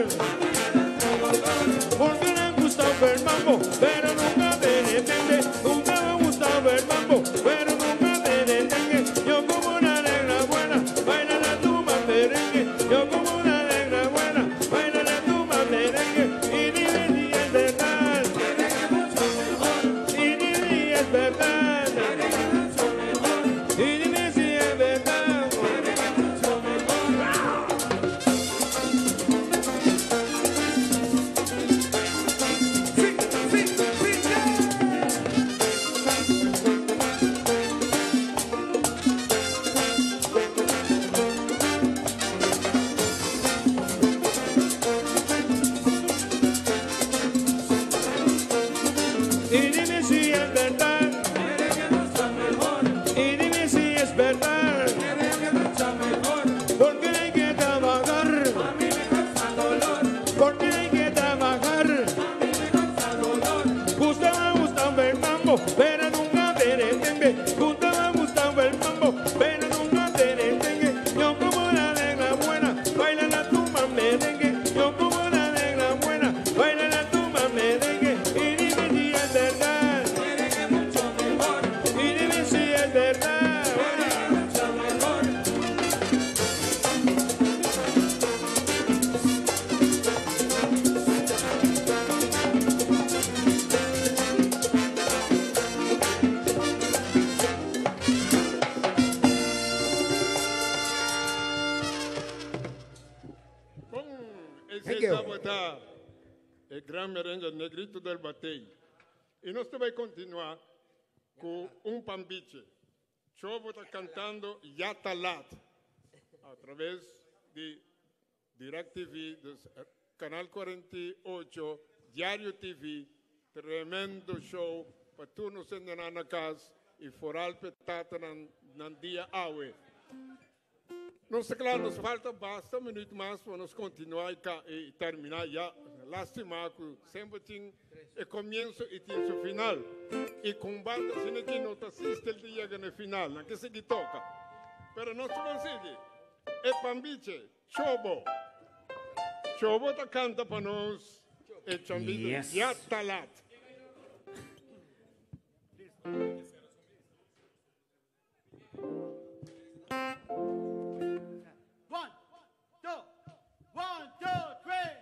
Porque le gusta el mambo, pero nunca me detiene. Nunca me gusta el mambo, pero nunca me detiene. Yo como una negra buena, baila la tumba merengue. Yo como una negra buena, baila la tumba merengue. Y dime si es verdad, y dime si es verdad, y dime si es verdad. Ese Thank you. tabata e gran merengue Negrito del Batey. I nos ta bai kontinuá ku un pambiche. Chobo ta kantando Ya Ta Lat a traves di Direct TV, dus Canal 48, Diario TV, tremendo show pa tur nos hendenan na kas i foral p'e tatanan nan dia awe. Nos ta kla, nos falta basta minuut mas pa nos kontinuá i ka i terminá ya. Lástima ku semper tin e komienso i tin su final. I kon banda asina ki no ta asiste el ta yega na e final, nan ke sigui toka. Pero nos ta ban sigui. E pambiche, Chobo. Chobo ta kanta pa nos e chambito Yes. Ya Ta Lat. One, two, one, two, three.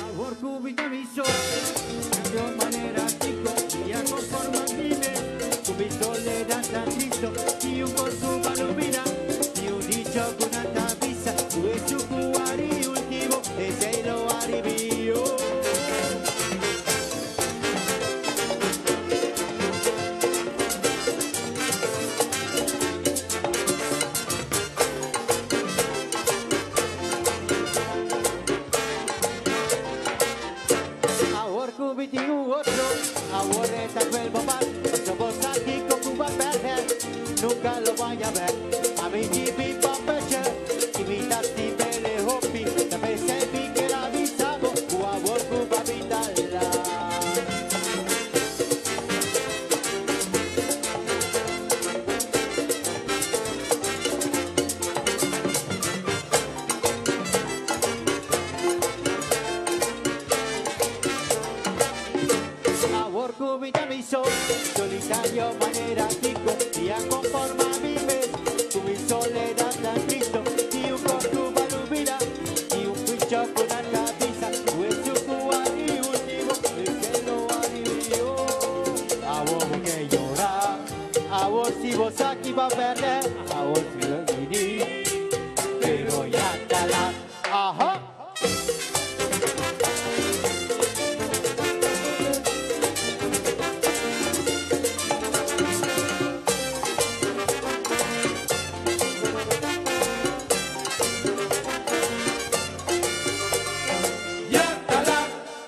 Awor ku mi ta mi so, cambio manera chico, ya conforma mi me, ku mi soledad tan tristo, y un con su palomina, y un dicho con una tapiza, ku es su cuari último, ese lo arribio. Awor ku mi tin un otro, awor e ta vuelvo mal, paso bos aki con Cuba perder, nunca lo voy a ver. A mi jipi papeche, y mi tati pele hopi, ta vez el mi que la avisamos, ku awor Cuba vitala. Awor ku mi ta mi so, solitario manera chico, y a conforma mi mes, ku mi soledad tan tristo, y un con tu balumina, y un pincho con la cabeza, pues su cuari último, el que lo alivió. A vos que llorar, a vos si vos aquí va a perder, a vos si lo viví, pero ya está la, ajá.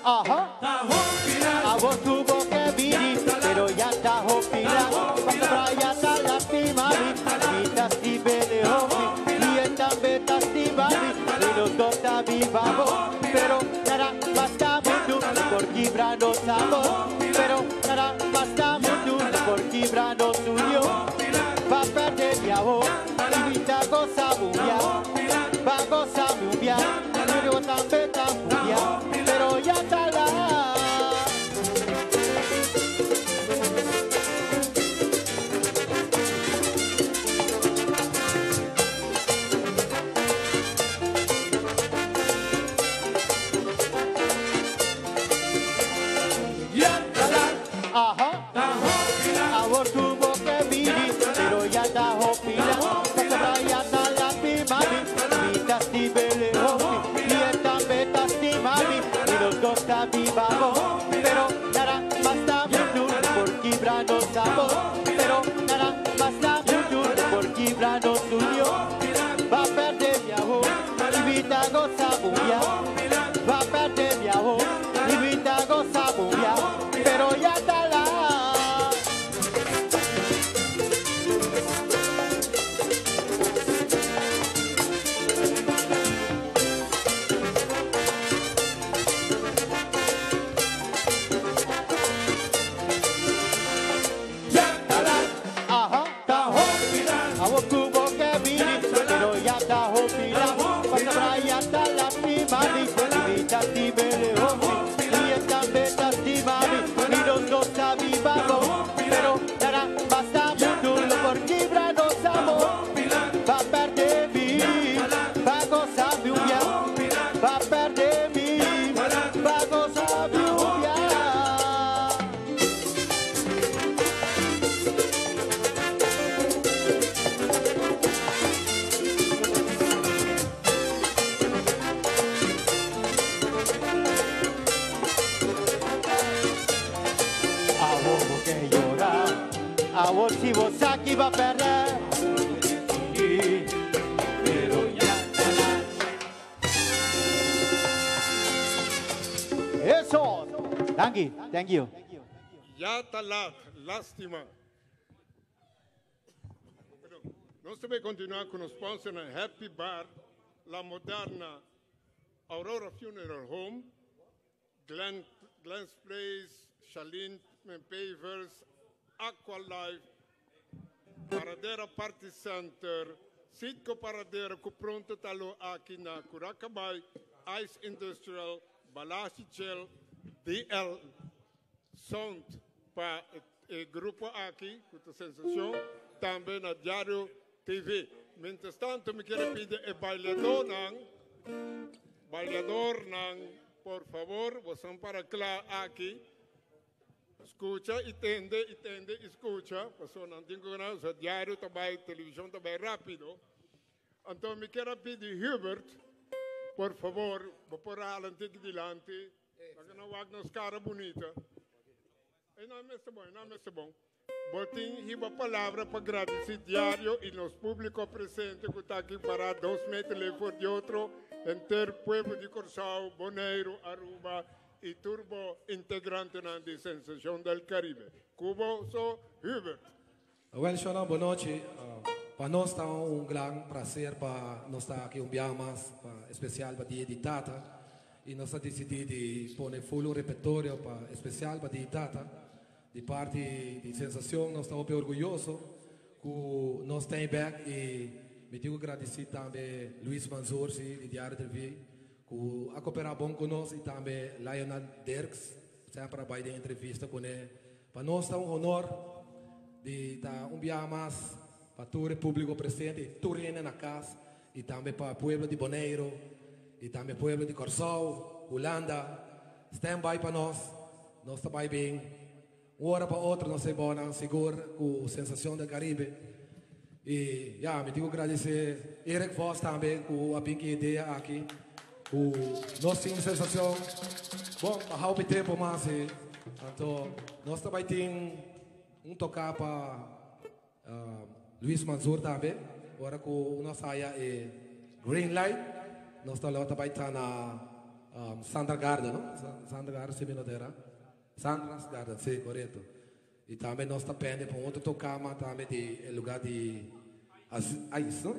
Ajá. A vos tuvo que venir, pero ya está jopila. Pasa ya está la mami. Mita si bele hopi, y esta beta si mami. Y los dos está viva vos, pero nada basta mucho por quibra no sabor. Pero nada basta mucho por quibra no suyo. Va a perder mi amor, y vita goza bumbia. Va a gozar bumbia, pero también está bumbia, pero ya está la. Ajá. Awor tuvo que venir, pero ya está jopila. Pasa ya está la mami. Mita si bele hopi, y esta beta si mami. Y los dos está viva vos, pero nada basta mucho por quibra no sabor. Pero nada basta mucho por quibra no suyo. Va a perder mi amor, y vida goza bumbia. Va a perder mi amor, y vida goza bumbia. Pero ya está la. Ajá. Awor tuvo que venir, pero ya está jopila. Pasa ya está la mami, y mi bele hopi, y esta beta si mami, y los dos está viva vos, pero nada basta mucho por quibra no sabor. Va a perder mi, va a gozar mi va a perder. Si bo sa ki bo a pèrdè. Pero ya ta lat. Eso! Danki, thank you. Ya ta lat, lástima. Pero nos ta bay continua cu nos sponsornan Happy Bar, La Moderna, Aurora Funeral Home, Glen, Glenn's Place, Shalin Pavers, Aqualife, Paradera Party Center, Citgo Paradera cu pronto ta lo aki na Curacabay, Ice Industrial, Balashi Chill, DL Sound pa e grupo aki cu ta Sensacion, tambe na Diario TV. Mientras tanto mi kier a pidi e bailadornan, bailadornan, por favor, boso para cla aki. Scucha y tende y tende y scucha, pasobra nan tin cu gana, so diario ta bay, television ta bay rapido. Anto mi kier a pidi Hubert, por favor, bo por hala un tiki dilanti, pa nan wak nos cara bunita. E nan mester bon, e nan mester bon. Bo tin hiba palabra pa gradici diario y nos publico presente cu ta aki para 2 meter leu for di otro, henter pueblo di Corsou, Boneiro, Aruba y tur bo integrantenan di Sensacion del Caribe. Cu bo so, Hubert. Wel, Shona, bon nochi. Pa nos ta un gran placer pa nos ta aki un biaha mas pa especial pa Dia di Tata. Y nos a dicidi di pone full un repertorio pa especial pa Dia di Tata. Di parti di Sensacion, nos ta hopi orguyoso cu nos ta back y mi tin cu gradici tambe Luis Manzur di Diario TV, cu a coopera bon cu nos y tambe Lionel Dirks, semper a bay den entrevista cu ne. Pa nos ta un honor di ta un biaha mas pa tur publico presente y tur hende na cas y tambe pa pueblo di Boneiro y tambe pueblo di Corsou, Hulanda. Stand by pa nos, nos ta bay bin. Un ora pa otro nos ta bon sigur cu Sensacion del Caribe. Y ja, mi tin cu gradici Eric Vos tambe cu a bin cu e idea aki. Cu nos tin Sensacion. Bon, pa hopi tempo mas e. Anto, nos tambe tin un toca pa Luis Manzur tambe. Ora cu nos haya e green light, nos ta tambe ta na Sandra Garden, no? Sandra Garden, si mi no ta. Sandra's Garden, si, corecto. Y tambe nos ta pendiente pa otro toca tambe di luga di Ice, no?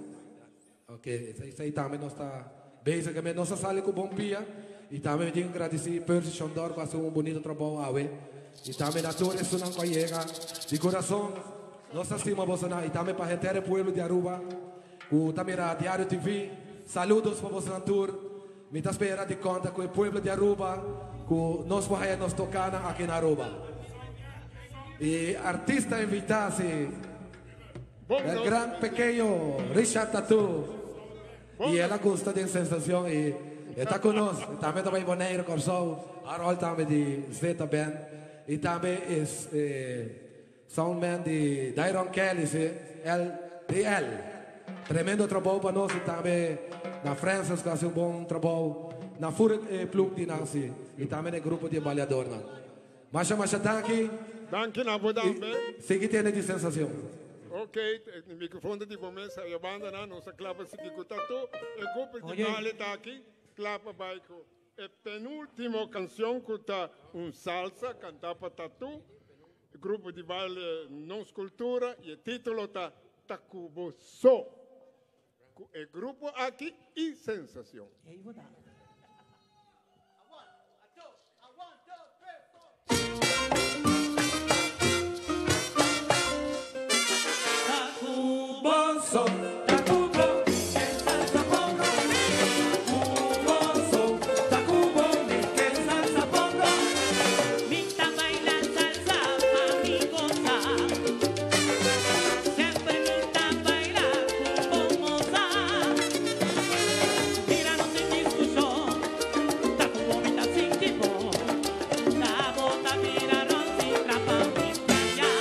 Ok, esey tambe nos ta basicamente nos a sali cu bon pia y tambe tin cu gradici Percy Shondor cu a haci un bunita trabou awe y tambe na tur esunnan cu a yega di curason nos ta stima boso y tambe pa henter pueblo di Aruba cu ta mira Diario TV. Saludos pa boso tur. Mi ta spera di conta cu e pueblo di Aruba cu nos por nos toca aki na Aruba y artista invita, si, el gran pequeño Richard Tatu. Y el a gusta di Sensacion y ta cu nos. Tambe ta Boneiro, Corsou, Harold tambe di Zeta Band. Y tambe soundman di Dairon Kelly, si, LDL. Tremendo trabou pa nos y tambe na Francis, cu a haci un bon trabou. Na Fure Plug di Nancy y tambe na grupo di bailador. Masha, masha, danki. Danki na bo tambe. Sigui tene di Sensacion. Ok, e microfoon di mesa e banda na nos clapa sigui cu Tatu. E grupo di baile ta aki, clapa bay cu e penultimo cancion cu ta un salsa canta pa Tatu. Grupo di baile Nos Cultura y e titulo ta Tacubo So. E grupo aki y Sensacion. Ey, bo ta. One, two, three, four. Tacubo so, tacubo, ke salsa pongo. Cubo so, tacubo, ke salsa pongo. Mi ta baila salsa pa mi gosa. Semper mi ta baila cu mosa. Mira, no tin discusion. Ta cu mi ta sinti bon. Ta bota mira ronzi trapa mi playa.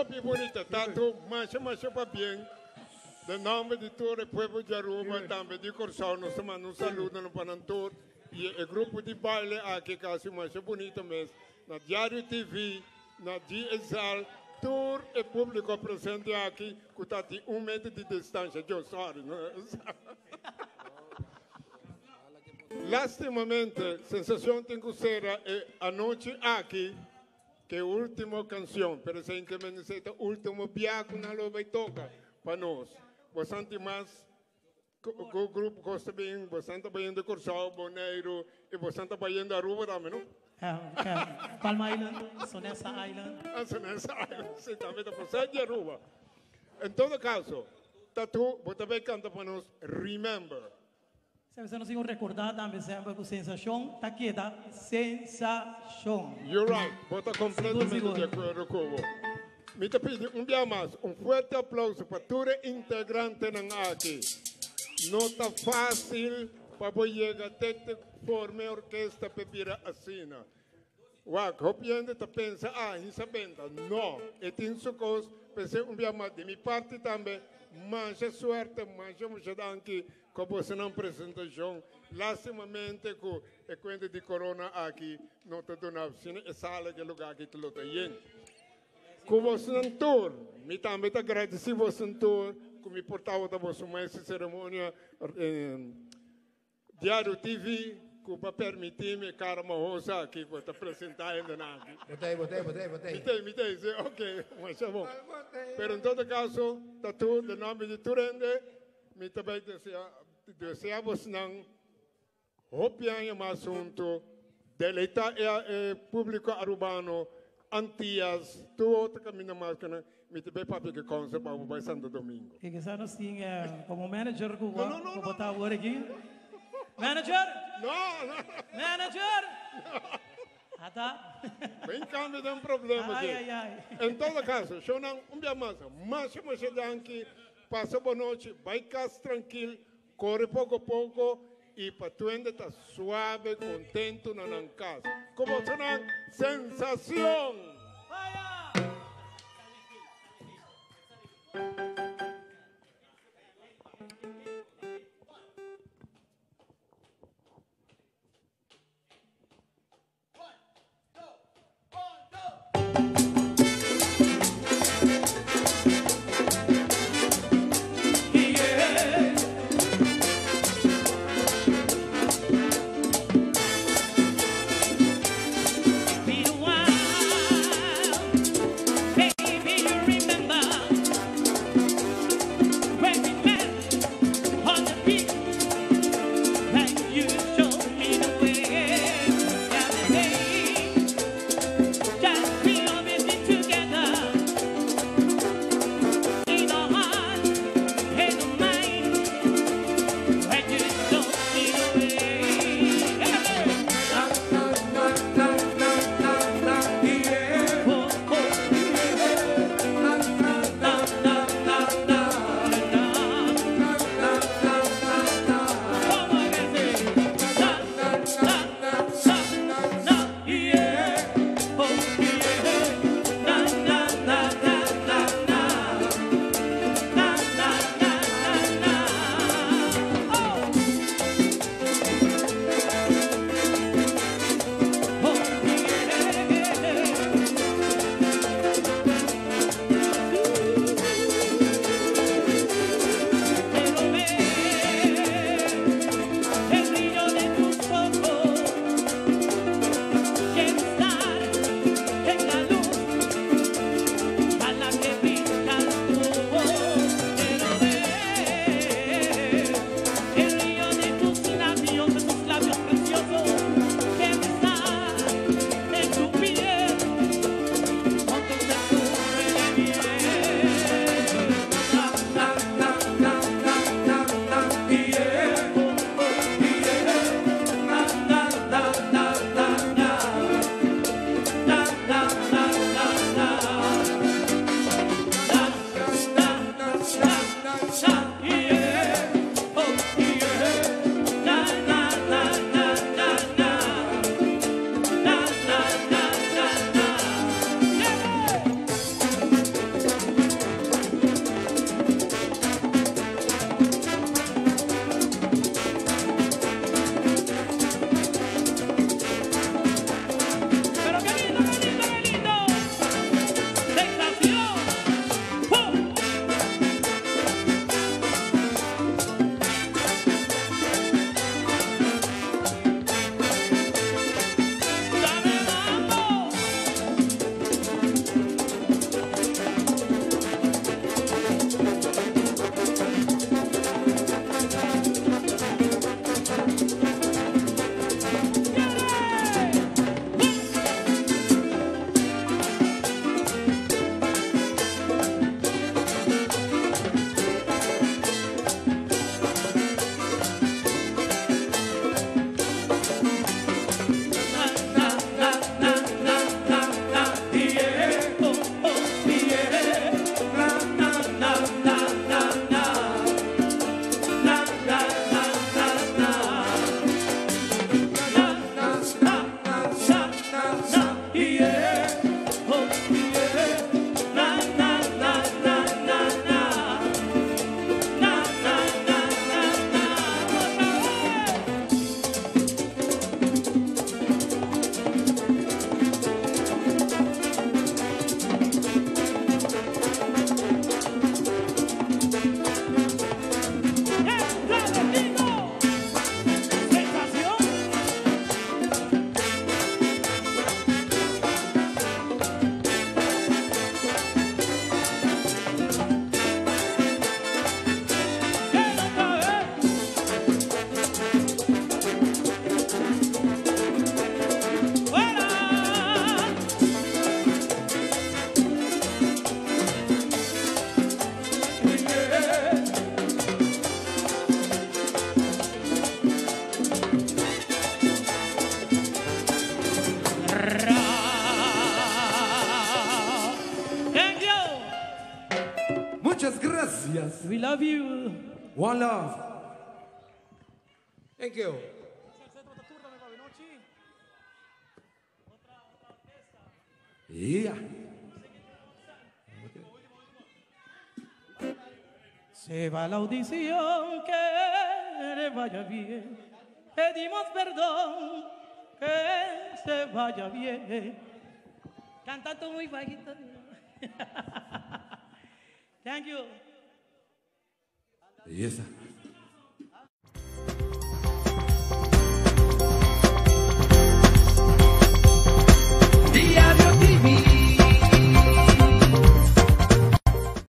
Hopi bonita, tanto masha masha pa bien. De nombre de todo el pueblo de Aruba, también de Corsao, nos manda un saludo no Panantur. Y el grupo de baile aquí casi más bonito mes. Na Diario TV, na DSL, todo el público presente aquí, que está a un metro de distancia. Yo, sorry. No? Lastimamente, sensación tengo ser anoche aquí, que última canción, pero se que me necesita último viaje na lo vai toca para nós. Bastante mais o grupo gosta bem, bastante bem de Corsao, Bonaire e bastante bem de Aruba também, não? É, Palma Island, Sonessa Island. Ah, Sonessa Island, sim, também está por de Aruba. Em todo caso, Tatu, você vai cantar para nós Remember. Se você não se recordar também sempre com sensação, tá aqui, tá? Sensação. You're right, você completamente de acordo com você. Me te pedi um dia mais, um forte aplauso para todo integrante aqui. Não está fácil para você chegar até te forme orquesta para virar assim. Uau, hopiende te pensa, ah, isso é bem. Não, e tem socorro, pensei um dia mais de minha parte também, mas sorte, mas eu danke com você não apresentação. Lastimamente, com a conta de corona aqui, não te dou na sala que lugar que te lo tem. Com você não tour, me também te agradeci você não tour, que me portava da vossa essa cerimônia Diário TV, que para permitir-me, cara mahosa aqui, para te apresentar ainda aqui. Botei. Me tem, ok, mas é bom. Pero em todo caso, tá tudo, em nome de Turende, me também deseja você não hopiar um assunto, deleitar o público arubano, Antillas, tu outro caminho mais que não, me te papi que consta para o Santo Domingo. E que sabe assim, como manager que vou botar agora aqui. Manager? Não. Manager? Ah, tá. Vem cá, me dá um problema aqui. Ai. Em todo caso, eu não um dia mais, mas eu danke, passa boa noite, vai casa tranquilo, corre pouco a pouco e para tu ainda tá suave, contento na casa. Como se não, sensação! Been a while. Muchas gracias. We love you. One love. Thank you. Yeah. Se va la audición, que le vaya bien. Pedimos perdón, que se vaya bien. Cantando muy bajito. Thank you. Yes.